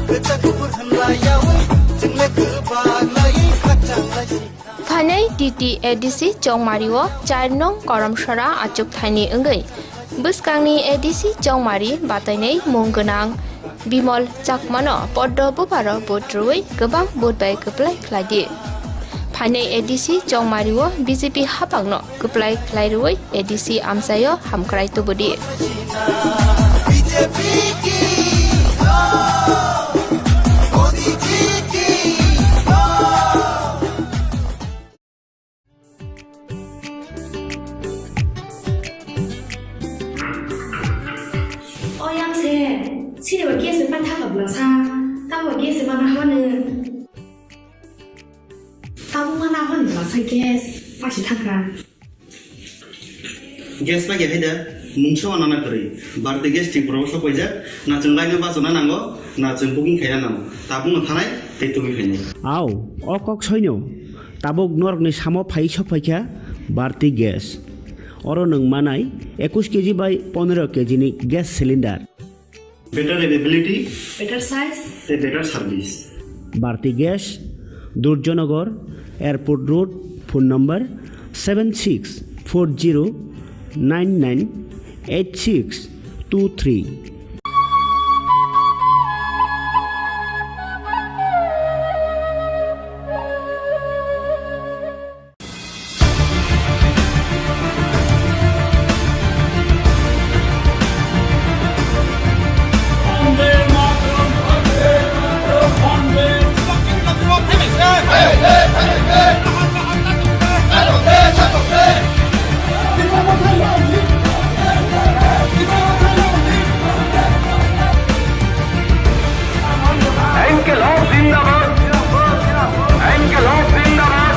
Kwchak kubur hamlaiyawi, chwngle kwbak lai khakchang laisi. Phainai T T A D C Chongmari o char nong Koromsora achuk thaini wngwi bwskangni A D C Chongmari batainai mung gwnang Bimol Chakmano poddo buparo vote rwui kwbang vote bai kwplai khlai di. Phainai A D C Chongmari o B J P hapangno kwplai khlai rwui A D C amchaio hamkrai tubudi. O yang se, sini ba gas pa tha ka bla sa, ta ba gas ma na ha ne. Tabuk ma na hwn bwsa gas, pasi thakra. Gas ma khe hai da, mungsa wa nana kwrwi. Bharti Gas Tripura o sok paijak, na chwng line o bachana nango, na chwng booking khaina nango. Tabuk no thanai tei tubui khainai. Au, o kok soino. Tabuk norokni samo phai sok phaikha Bharti Gas. Oro nwng manai ekush K G bai pondro K G ni gas cylinder. Better availability. Better size. Tei better service. Bharti Gas, Durjanagar, Airport Road, phone number seven six four zero nine nine eight six two three. ইনকিলাব জিন্দাবাদ, ইনকিলাব জিন্দাবাদ।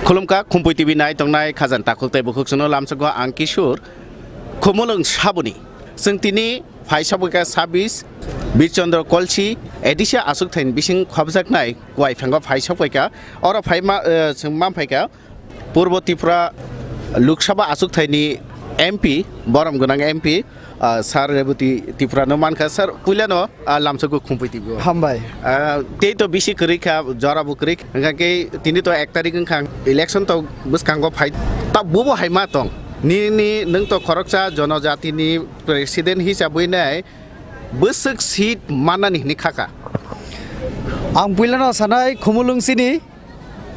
Khulumkha, Khumpui T V nai tongnai khajani takhuk tei bukhuk chwngno lamsukgo ang Kishore. Khumulwng saboni chwng tini phai sabwkha sabis Birchandra Kolsi A D C aswk thaini bising khobjaknai kuai phango phai sokphaikha. Oro phai ma, eh, chwng manphaikha Purbo Tripura Lok Sabha aswk thaini M P, borom gwnang M P, ah, Sir Rebati Tripura no mankha. Sir, puilano, ah, lamsok khumpui tibio. Hambai. Ah, tei to bisi kwrwi kha, jora bo kwrwi kha. Hwnkha khe tini to ek tarik wngkha, election to bwskango phai. Ta bubo hai ma tong. Nini nwng to khoroksa jonojati ni president hisabwi nai bwswk seat mannani hwnwi khaka. Ang puilano sanai Khumulwng sini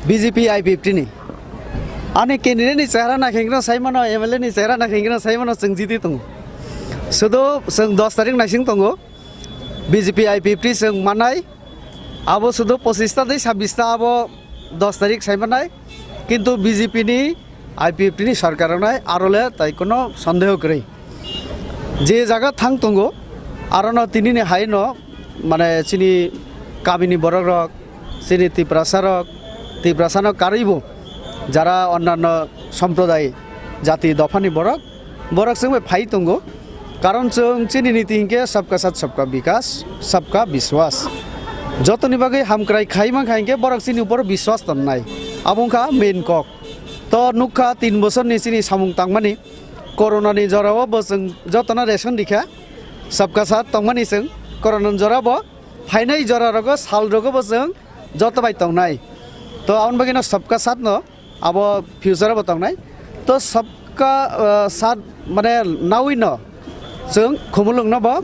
B J P I P F T ni. Ani candidate ni chehra nakhengno saimano, M L A ni chehra nakhengno saimano chwng jiti tongo. Sudo chwng dos tarik naising tongo. B J P I P F T chwng manai. Abo sudo pochista tei sabista abo dos tarik saimanai. Kintu B J P ni I P F T ni sarkar wngnai aro le tai kono sondeho kwrwi. Je jaga thang tongo, arono tinini haino, mane, chini kamini borokrok, chini Tiprasarok, Tiprasano karwibo jara onnanno somproday, jati dophani borok, borok chwngbai phai tongo. Karon chwng chini niti hinkhe sabka sath sabka bikas, sabka biswas. Jotoni bagwi hamkrai khai mankha hinkhe borok chini upor biswas tonnai. Abo wngkha main kok. To nukha tin bosorni chini samung tangmani, corona ni jorao bo chwng jotono ration rikha, sabka sath tongmani chwng, corona ni jora bo phainai jora rogo sal rogo bo chwng joto bai tongnai. To aboni bagwi no sabka sath no abo future bo tongnai. To sabka, ah, sath mane nawi no chwng Khumulwng no bo,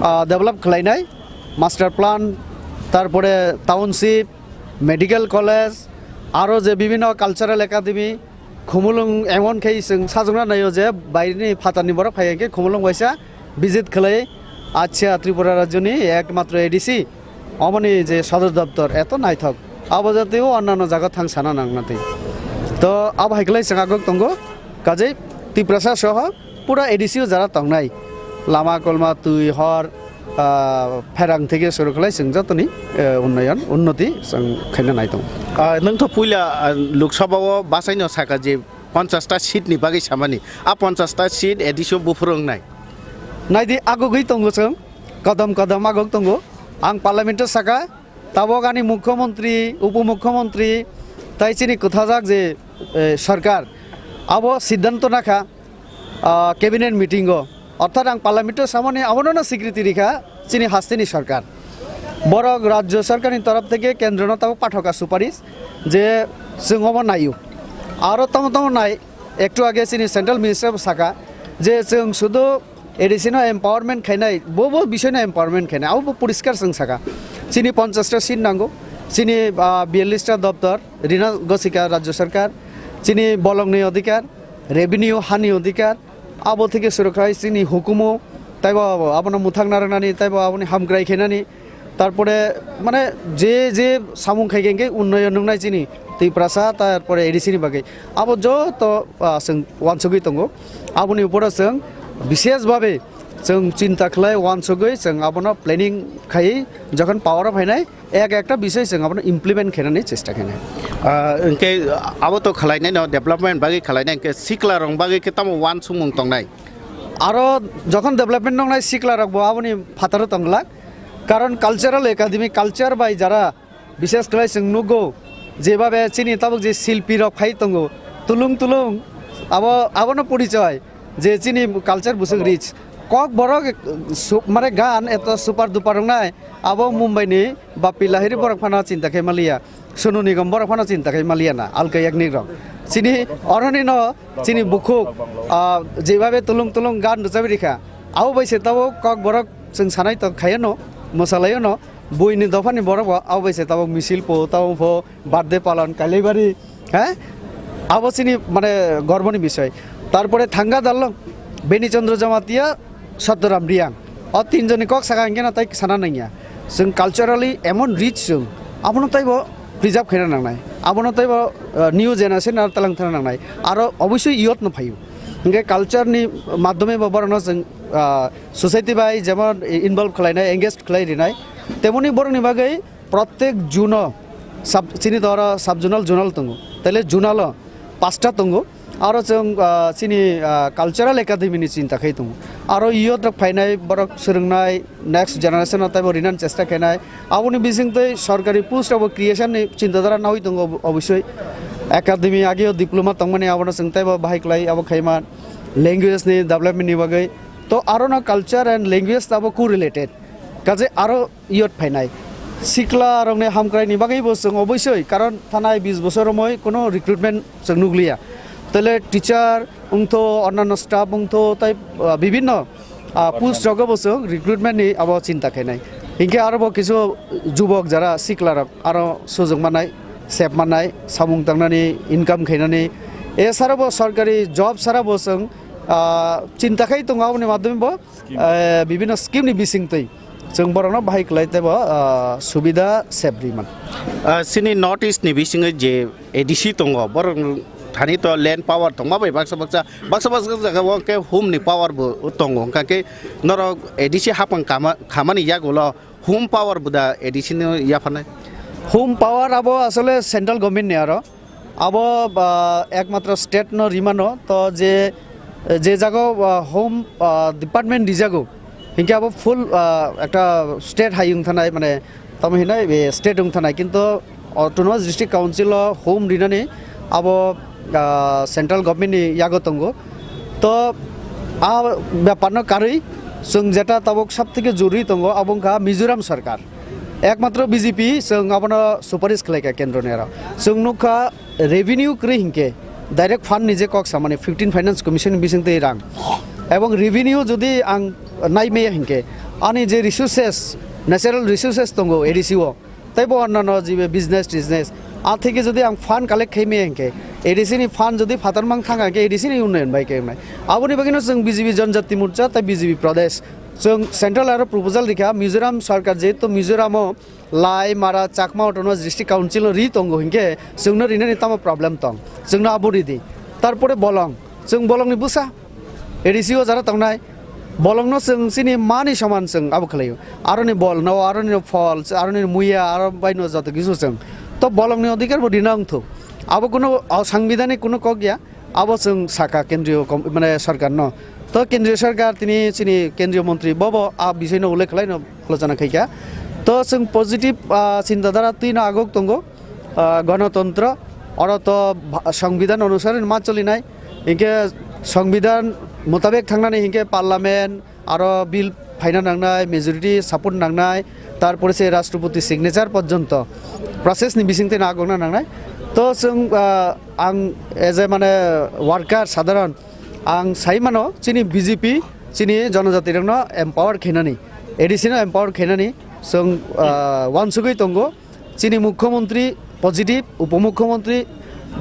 ah, develop khlainai, master plan, tarpore township, medical college, aro je bibhinno cultural academy, Khumulwng emon khe chwng sajwkna naio je baireni phatarni borok phai khe Khumulwng waisa visit khlai, acha Tripura rajyoni ekmatro A D C, omoni je sodor doptor eto naithok, abo jatio onnanno jaga thang sana nangna twi. To abo hai khlai chwng agok tongo, kajei Tiprasa soho pura A D C o jara tongnai, lama kolma, twi, hor, ah, pherang theke suru khlai chwng jotoni, eh, unnoyon, unnoti chwng khaina nai tongo. Ah, nwng to puila, ah, Lok Sabha o basaino saka je ponchash ta seat ni bagwi samani. A ponchash ta seat A D C o buphuru wngnai. Naidi agogwi tongo chwng, kodom kodom agok tongo. Ang parliament o saka, tabok ani mukhyamantri, upomukhyamantri, tai chini kwthajak je, eh, sarkar, abo siddhanto nakha, ah, cabinet meeting o, orthat ang parliament o samani abono no swikriti rikha chini hasteni sarkar. Borok rajyo sarkarni torof theke kendro no tabuk pathoka suparis je chwng obo naio. Aro tamo tamo nai, ektu age chini central minister bo saka je chwng sudu A D C no empowerment khainai, bo bo bisoi no empowerment khainai, abo bo poriskar chwng saka. Chini ponchash ta seat nango, chini, ah, biyallish ta doptor, rina gosika rajyo sarkar, chini bolongni odhikar, revenue hani odhikar, abo theke suru khlai chini hukumu, taibo abo, abono mwthang narwknani, taibo aboni hamkrai khainani, tarpore, mane, je je samung khai khe unnoyon nungnai chini Tiprasa, tarpore A D C ni bagwi, abo joto, ah, chwng wansugwi tongo. Aboni uporo chwng bishesh bhabe chwng chinta khlai wansugwi chwng abono planning khai, jokhon power o phainai, ek ekta bisoi chwng abono implement khainani chesta khainai. Ah, hwnkhe abo to khwlainai no, development bagwi khwlainai, hwnkhe sikla rok bagwi khe tamo wansukmung tongnai? Aro jokhon development nongnai sikla rok bo aboni phataro tongglak, karon cultural academy, culture bai jara bishesh khlai chwng nugo, jebhabe chini tabuk je silpi rok phai tongo, tulung tulung, abo, abono porichoi je chini culture bwswk rich. Kokborok su-, mane gan eto super duper wngnai, abo Mumbai ni Bappi Lahiri borok phano chinta khai maliya, Sonu Nigam borok phano chinta khai maliya na, alka yaknik rok. Chini oroni no chini bukhuk, ah, jebhabe tulung tulung gan rwchabi rikha, abo bai se tabuk kokborok chwng sanai tong khaiyano, mwsalaiyano, buini dophani borok bo abo bai se tabuk misil po, tabuk po birthday palon kailaibari, he? Abo chini mane gorboni bisoi. Tarpore thangga dalong Beni Chandra Jamatia, Satyaram Riyang. O tinjoni kok saka hwnkhe na tai sana nangya. Chwng culturally emon rich chwng, abono taibo preserve khaina nangnai. Abono taibo, uh, new generation aro talang thana nangnai. Aro obviously youth no phaio. Hwnkhe culture ni madhyome bo borokno chwng, uh, society bai jemon involve khlainai, engage khlai rinai. Temoni borokni bagwi Prottek zone o sub, chini to oro sub zonal, zonal tongo. Taile zonal o pasta tongo. Aro chwng, ah, chini, ah, cultural academy ni chinta khai tongo. Aro youth rok phainai, borok swrwngnai, next generation o taibo rinani chesta khainai. Aboni bisingtwi sorkari post rok bo creation ni chinta dhara nawi tongo ob-, obosoi. Academy ageo diploma tongmani abono chwng taibo bahai klai abo khaima. language ni development ni bagwi. To aro no culture and language abo correlated. Kaje aro iyot phainai. Sikla rokni hamkrai ni bagwi bo chwng obosoi, karon thanai bis bosor romoi kono recruitment chwng nukliya. Tele teacher wngtho, onnanno staff wngtho, tai, ah, bibinno, ah, post rogo bo chwng recruitment ni abo chinta khainai. Hinkhe aro bo kisu jubok jara sikla rok aro sujok manai, sep manai, samung tangnani, income khainani. E sara bo sarkari job sara bo chwng, ah, chinta khai tongo aboni madhyome bo, ah, bibinno scheme ni bisingtwi chwng borokno bahai kwlai teibo, ah, subida sep rwi man. Ah, chini North East ni bisingo je A D C tongo, borok thani to land power tongma bai baksa baksa, baksa baksa jaga o khe home ni power bo tongo, hwnkha khe norok A D C hapang kama, khamani yagulo home power bo da A D C no yapharnai? Home power abo asole central government ni aro, abo, ah, ekmatro state no rimano, to je, je jago, ah, home, ah, department rijago, hinkhe abo full, ah, ekta state hai wngthanai, mane tamo hinai be state wngthanai, kinto Autonomous District Council o home rinani abo, ah, central government ni yago tongo. To a bepar no karwi chwng jeta tabuk sab theke jurwi tongo, abo wngkha Mizoram sarkar. Ekmatro B J P chwng abono suparish khlaikha kendro ni aro. Chwng nukha revenue kwrwi hinkhe direct fund ni je kok samani fifteen Finance Commission ni bisingtwi rang. Ebong revenue jodi ang nai maya hinkhe ani je resources, natural resources tongo A D C o, tei bo onnano jibe business tisnes. A theke jodi ang fund collect khai maya hinkhe, A D C ni fund jodi phatar mang thang hinkhe A D C ni unnayon bai khe wngnai. Aboni bagwino chwng B J P Janjati Morcha tei B J P Pradesh, chwng central aro proposal rikha, Mizoram sarkar jehetu Mizoram o lai, mara, Chakma Autonomous District Council no ri tongo hinkhe chwngno rinani tamo problem tong? Chwngno abo ridi. Tarpore bolong, chwng bolongni bwsa. A D C o jara tongnai, bolongno chwng chini mani soman chwng abo khlaio. Aroni bol no, aroni phol, aroni muya, aro baino joto kisu chwng. To bolongni odhikar bo rina wngthu. Abo kuno, o, sangbidanik kuno kok ya. Abo chwng saka kendriyo kom-, mane sarkar no. To kendriyo sarkar tini chini kendriyo montri bobo a bisai no ullekh khlai no alochona khaikha. To chwng positive, ah, chinta dhara twi no agok tongo. Ah, ganatantra, oro to bha-, songbidan onusare ma cholinai, hinkhe songbidan mutabek thangnani hinkhe parliament aro bill phaina nangnai, majority support nangnai, tarpore se rashtrapati signature porjonto process ni bisingtwi nagokna nangnai. To chwng, ah, ang as a mane worker sadharon ang sai mano chini B J P chini jonojati rokno empower khainani, A D C no empower khainani chwng, ah, uansugwi tongo. Chini mukhyamantri positive, upomukhyamantri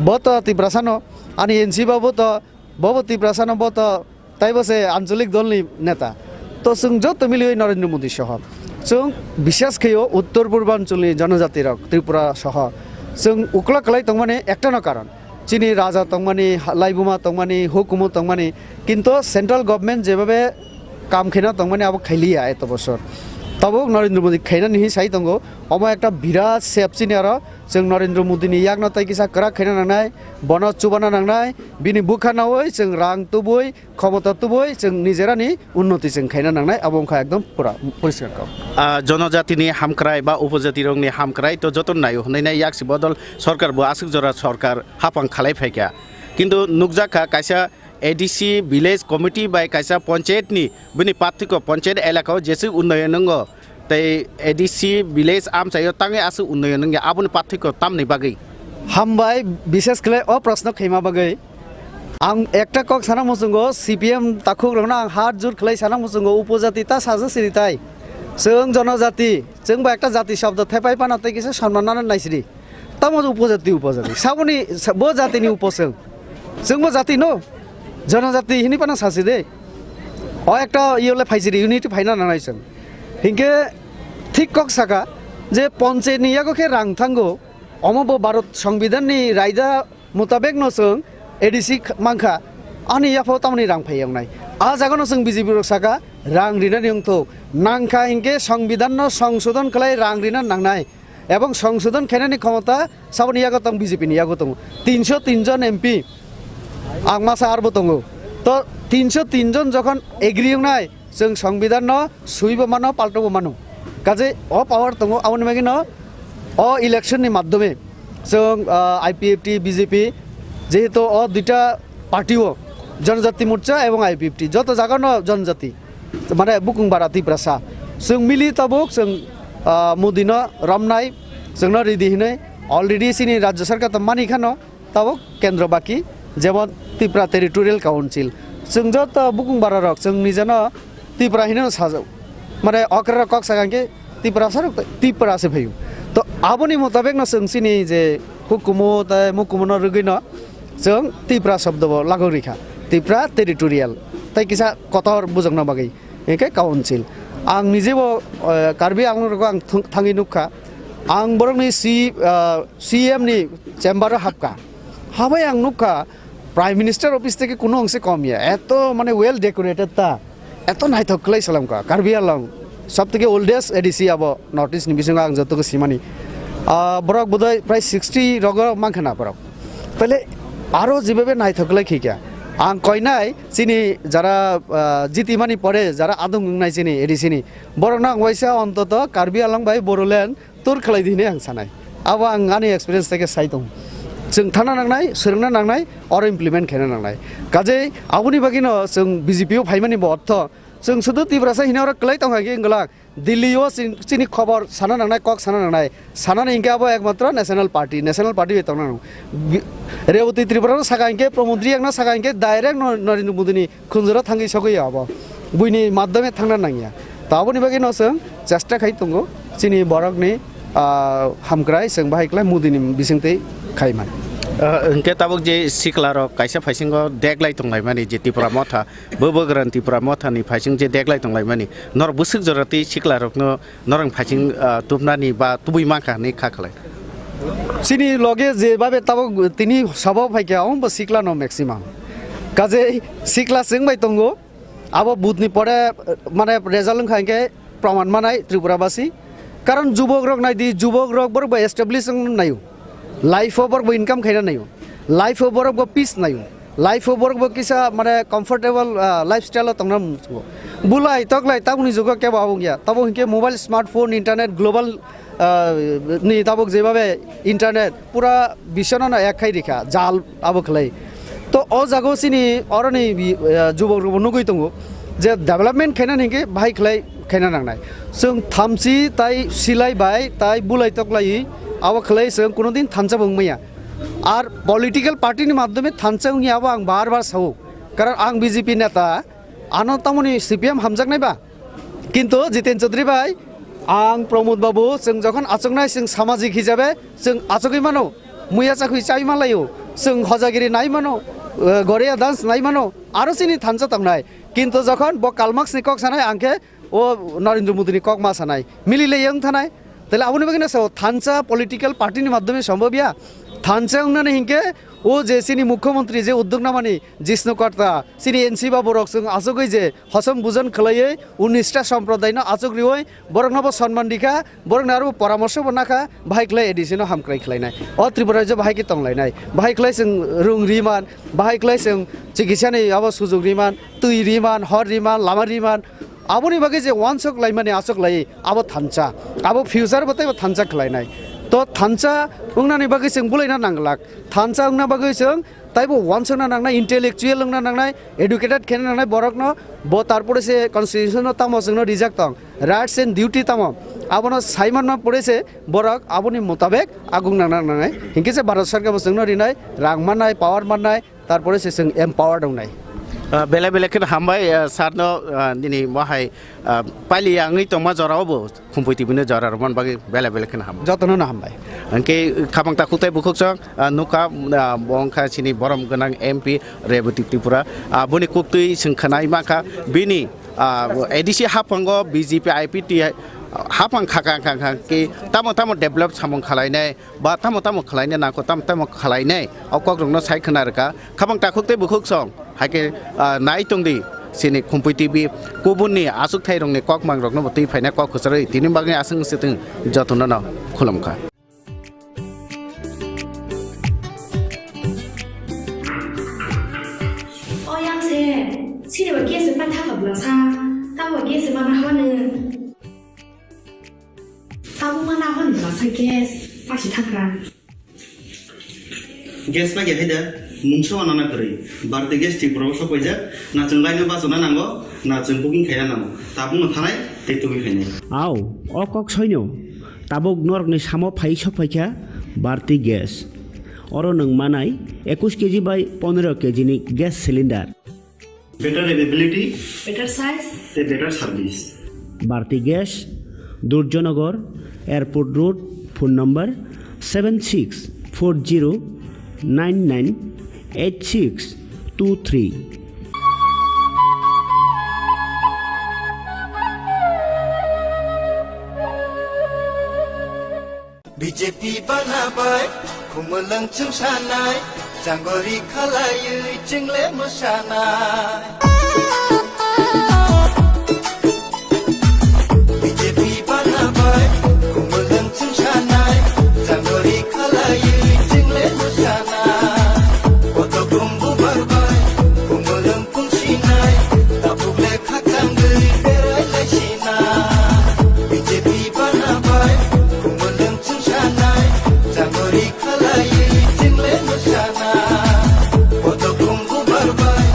bo to Tiprasano, ani N C babo to, bobo Tiprasano bo to, taibo se ancholik dolni neta. To chwng joto miliwi Narendra Modi soho. Chwng bisas khaio uttor purbancholi jonojati rok, Tripura soho. Chwng ukla kwlai tongmani ektano karon. Chini raja tongmani, ha-, laibuma tongmani, hukumu tongmani, kinto central government jebabe kam khaina tongmani abo khailiya eto bosor. Tabuk Narendra Modi khainani hi sai tongo, omo ekta birat sep chini aro chwng Narendra Modi ni yakno tai kisa kwrak khaina nangnai, bono chubana nangnai, bini bwkha naui chwng rang tubui, khomota tubui chwng nijerani unnoti chwng khaina nangnai, abo wngkha ekdom pura poriskar kok. Ah, jonojatini hamkrai ba upojati rokni hamkrai to joto naio hwnwi nai yaksi bodol sorkar bo aswk jora sorkar hapang khalai phaikha. Kintu nukjakha kaisa A D C village committee bai kaisa panchayat ni bini pathwiko panchayat elaka o jeswk unnayon wngo tei A D C village amchaio tangwi aswk unnayon wngya aboni pathwiko tamni bagwi? Hambai, bishes khlai o proshno khaima bagwi. Ang ekta kok sana muchungo, C P M takhuk rokno ang hat jur khlai sana muchungo, upojati ta sajo siri tai. Chwng jonojati, chwng bo ekta jati shobdo thepai pana tei kisa sonman nana naisiri. Tamo upojati, upojati. Saboni, sa-, bo jatini upo chwng. Chwng bo jati no, jonojati hini pana sasi de. O ekta iyole phaisiri, unity phaina nanai chwng. Hinkhe thik kok saka je ponchayat ni yago khe rang thango, omo bo Bharat Songbidan ni raida mutabek no chwng A D C kh-, mankha, ani yaphao tamoni rang phai wngnai. A jaga no chwng B J P rok saka rang rinani wngthok, nangkha hinkhe Songbidan no songsodon khlai rang rina nangnai, ebong songsodon khainani khomota saboni yago tong, B J P ni yago tongo. Tinso tin jon M P ang masa arbo tongo. To tinso tin jon jokhon agree wngnai, chwng Songbidan no suibo mano, paltobo mano. Kaje o power tongo, aboni bagwi no o election ni madhyome chwng, ah, I P F T, B J P, jehetu o duita party o Janajati Morcha ebong I P F T, joto jagano janajati, mane bukung bara Tiprasa. Chwng mili tabuk, chwng, ah, Modi no romnai, chwngno ridi hinwi already chini Rajya Sarkar to mani khano, tabuk kendro baki, jemon Tripura Territorial Council. Chwng joto bukung bara rok, chwng nijano Tripura hinwi sajak. Mane okra rok kok sakang khe Tiprasa rok, Tripura se phaio. To aboni motabek no chwng chini je hukumu tai mukumu no rwgwi no chwng Tripura shobdo bo lagok rikha. Tripura Territorial. Tai kisa kotor bujokna bagwi. Hingke council. Ang nijebo, eh, Karbi Anglong rogo ang thang-, thangwi nukha. Ang borokni C-, eh, C M ni chamber o hapkha. Habai ang nukha, Prime Minister office theke kuno angse kom ya. Eto mane well decorated ta. Eto naithok khlai salamkha. Karbi Anglong. Sob theke oldest A D C abo North East ni bisingo ang joto khe simani. Ah, borok bodoi prai sixty rogo mankha na borok. Tale aro jibabe naithok khlai khikya. Ang koinai chini jara, ah, jitimani pore jara adung wngnai chini A D C ni. Borokno ang waisa ontoto Karbi Anglong bai Bodoland tour khlai di hinwi ang sanai. Abo ang ani experience theke sai tong. Chwng thana nangnai, swrwngna nangnai, oro implement khaina nangnai. Kajei aboni bagwino chwng B J P o phaimani bo ortho. Chwng sudu Tiprasa hino oro kwlai tongkha khe wngwlak. Delhi o chini, chini khobor sana nangnai, kok sana nangnai. Sanani hinkhe abo ekmatro National Party, National Party bai tongna nango. Bi-, Reboti Tripura no saka hinkhe, Pramod Riyang no saka hinkhe direct no Narendra Modi ni khunjuro thangwi sogwi abo. Buini madhyome thangna nangya. To aboni bagwi no chwng chesta khai tongo chini borokni, ah, hamkrai chwng bahai khlai Modi ni bisingtwi khai man. Ah, hinkhe tabuk je sikla rok kaisa phaisingo deglai tonglaimani je Tipra Motha, bo bwgrani Tipra Mothani phaising je deglai tonglaimani, norok bwswk jora tei sikla rokno norok phaising, ah, tubnani ba tubui mankha hinwi kha khlai. Chini loge je babe tabuk tini sabao phaikha, omo bo sikla no maximum. Kajei sikla chwng bai tongo, abo budni pore, mane result wngkha hinkhe proman manai Tripura basi. Karon jubok rok nai di, jubok rok borok bo establish wng naio. Life o borok bo income khaina naio. Life o borok bo peace naio. Life o borok bo kisa mane comfortable, ah, lifestyle o tongna muchungo. Bulai toklai tabukni jugo kebo abo wngya. Tabuk hinkhe mobile, smartphone, internet, global, ah, ni tabuk jebabe internet pura biswano no ek khai rikha, jal abo khlai. To o jaga o chini oroni bi-, ah, jubok rokbo nugui tongo je development khaina hinkhe bahai khlai khaina nangnai. Chwng thamchi tai silai bai tai bulai toklai abo khlai chwng kuno din thansa bo wngmaya. Ar political party ni madhyome thansa wngya abo ang bar bar sao. Karon ang B J P neta, ano tamoni C P M hamjaknai ba? Kintu Jiten Chaudhary bai, ang Pramod Babu, chwng jokhon achuknai chwng samajik hisabe chwng achugwi mano, muya chakhui chai malaio, chwng hojagiri nai mano, eh, goria dance nai mano, aro chini thansa tongnai. Kintu jokhon bo Karl Marx ni kok sanai, ang khe o Narendra Modi ni kok ma sanai, mili le yang thanai. Tale aboni bagwi no sao thansa political party ni madhyome sombobya. Thansa wngnani hinkhe o je chini mukhyamantri je uddog namani Jishnu Karta, chini N C Babu rok chwng achugwi je hosom bujon khlaiwi unnish ta somprodai no achuk riwi borok no bo sonman rikha, borok no aro poramorso bo nakha, bahai khlai A D C no hamkrai khlainai. O Tripura rajyo bahai khe tonglainai. Bahai khlai chwng rung riman, bahai khlai chwng chikitsa ni abo sujug riman, twi riman, hor riman, lama riman, Aboni bagwi je wansuk laimani achuk lai abo thansa, abo future bo teibo thansa khlainai. To thansa wngnani bagwi chwng bulaina nanglak. Thansa wngna bagwi chwng taibo wansukna nangnai, intellectual wngna nangnai, educated khaina nangnai borokno, bo tarpore se constitution no tamo chwngno rijak tong, rights and duty tamo, abono sai manma pore se borok aboni motabek aguk nangna nangnai. Hinkhe se Bharat Sarkar bo chwngno rinai, rang mannai, power mannai, tarpore se chwng empowered wngnai. Ah, belai belai kheno hambai, ah, sir no, ah, nini mohai, ah, paili yangwi tongma jorao bo Khumpui T V no jora rwmani bagwi belai belai kheno hambai. Jotono no hambai. Hwnkhe khabang takhuk tei bukhuk chwng, ah, nukha, ah, bo wngkha chini borom gwnang M P Reboti Tripura. Ah, boni kuktwi chwng khwnai mankha bini, ah, A D C haphango B J P I P T I haphang khakang khakang khe tamo tamo develop samung khalainai. Ba tamo tamo khlaina nangkho, tamo tamo khlainai, o kokrokno sai khna rwkha. Khabang takhuk tei bukhuk song hai khe, ah, nai tong di chini Khumpui T V, kubunni achukthai rokni kokmang rokno bo twi phaina kok kwcharwi tini bagwi aswk se thung jotono no khulumkha. O yang se, sini ba gas se patha ka bla sa, ta ba gas se mana haba nung. Tabuk ma nahor ni bwsa gas pasi thakra. Gas ma khe haida? Mungsa wanana kwrwi, Bharti Gas Tripura o sokpaijak, na chwng line o bachana nango, na chwng booking khaina nango, tabukno thanai tei tubui phainai. Au, o kok soino, tabuk norokni samo phai sokphaikha Bharti Gas. Oro nwng manai ekush keji bai pondro keji ni gas cylinder. Better availability, better size, tei better service. Bharti Gas, Durjanagar, Airport Road, phone number seven six four zero nine nine eight six two three. B J P bana bai, khumulwng chwng sanai, jangori khalaiwi chwng le mwsanai. B J P bana bai, khumulwng chwng sanai, jangori khalaiwi chwng le mwsanai. Kotok rung bubar bai, khumulwng Khumsinai, tabuk le khakchangwi berai laisina. B J P bana bai, khumulwng chwng sanai, jangori khalaiwi chwng le mwsana. Kotok khum bubar bai,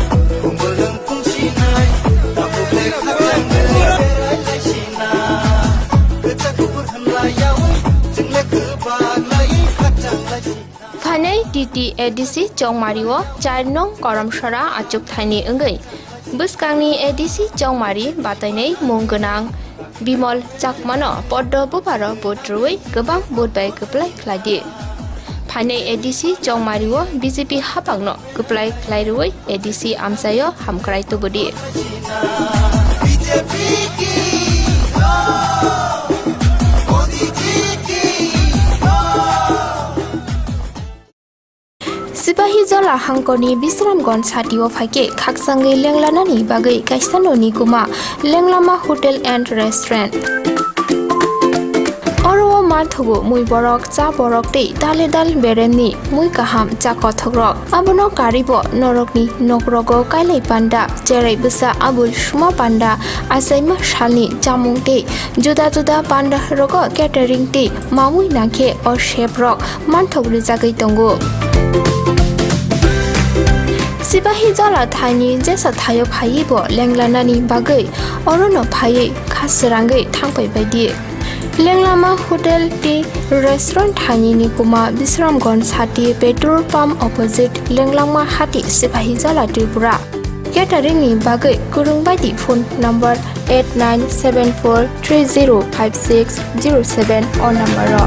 khumulwng khumsinai, tabuk le khakchangwi berai laisina. Kwchak kubur hwnlaiyaui, chwng le kwbak lai khakchang laisina. Phainai T T A D C Chongmari o char nong Koromsora achukthai ni wngwi bwskangni A D C Chongmari batainai mung gwnang Bimol Chakmano poddo buparo vote rwui kwbang vote bai kwplai khlai di. Phainai A D C Chongmari o B J P haphangno kwplai khlai rwui A D C amchaio hamkrai tubudi. Sipahijola hangkorni Bisramganj satio phaikhe khakchangwi lenglanani bagwi kaisa noni kuma Lenglama Hotel and Restaurant. Oro o manthogo mui borok, cha borok tei dale dal beremni mui kaham cha kothokrok. Abono karibo norokni nokrogo kailai panda, cherai bwsa abul suma panda, achaima salni chamung tei juda juda panda rogo catering tei mamui nangkhe o chef rok manthok rijagwi tongo. Sipahijola thaini jesa thaio phaiwi bo lenglanani bagwi orono phaiwi kha srangwi thangpai baidi. Lenglama Hotel tei Restaurant thaini ni kuma Bisramganj sati petrol pump opposite Lenglama hati Sipahijola Tripura. Catering ni bagwi kwrwng baidi phone number eight nine seven four three zero five six zero seven o number o.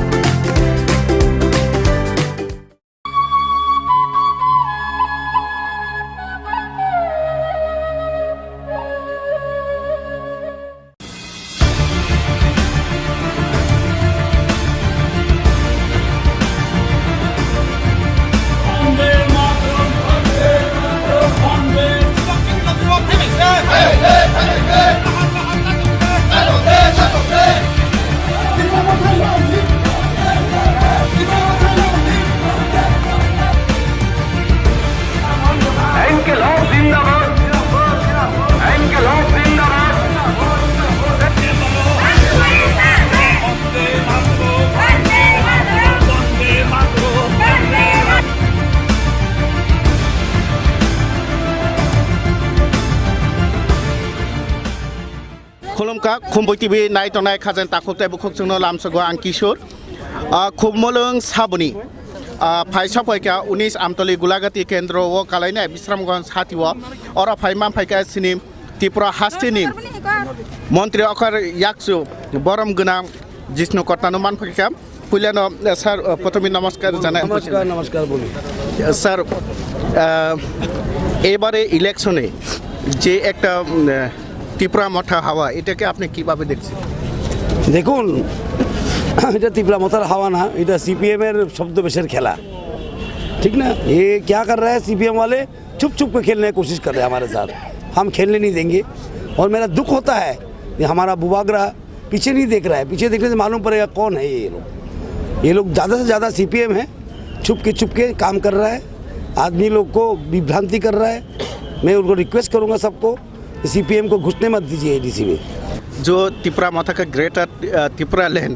ইনকিলাব জিন্দাবাদ। ইনকিলাব জিন্দাবাদ। Khulumkha, Khumpui T V nai tongnai khajen takhuk tei bukhuk chwngno lamsogo ang Kishore. Ah, Khumulwng saboni, ah, phai sokphaikha unis Amtoli Gulagati kendro o kalainai Bisramganj hati o. Oro phai manphaikha chini Tripura hasteni montri okhor yakchu borom gwnang Jishnu Kotta no manphaikha. Puilano, eh, sir, eh, prothome namaskar janai. নমস্কার, নমস্কার বলি। Sir, eh, ebare election-e je ekta, mm, eh, Tipra Motha hawa, etake apni kibabe dekhchen? দেখুন, এটা তিপ্রা মথার হাওয়া না, এটা সিপিএম এর ছদ্মবেশের খেলা, ঠিক না? ये क्या कर रहा है सीपीएम वाले, छुप छुप के खेलने की कोशिश कर रहे हैं हमारे साथ, हम खेलने नहीं देंगे। और मेरा दुख होता है कि हमारा बुबागरा पीछे नहीं देख रहा है, पीछे देखने से मालूम पड़ेगा कौन है ये लोग। ये लोग ज़्यादा से ज़्यादा सीपीएम है, छुप के छुप के काम कर रहा है, आदमी लोग को विभ्रांति कर रहा है। मैं उनको रिक्वेस्ट करूँगा सबको, सीपीएम को घुसने मत दीजिए एडीसी में। जो तिप्रा मथा का ग्रेटर, अ, तिप्रा लैंड,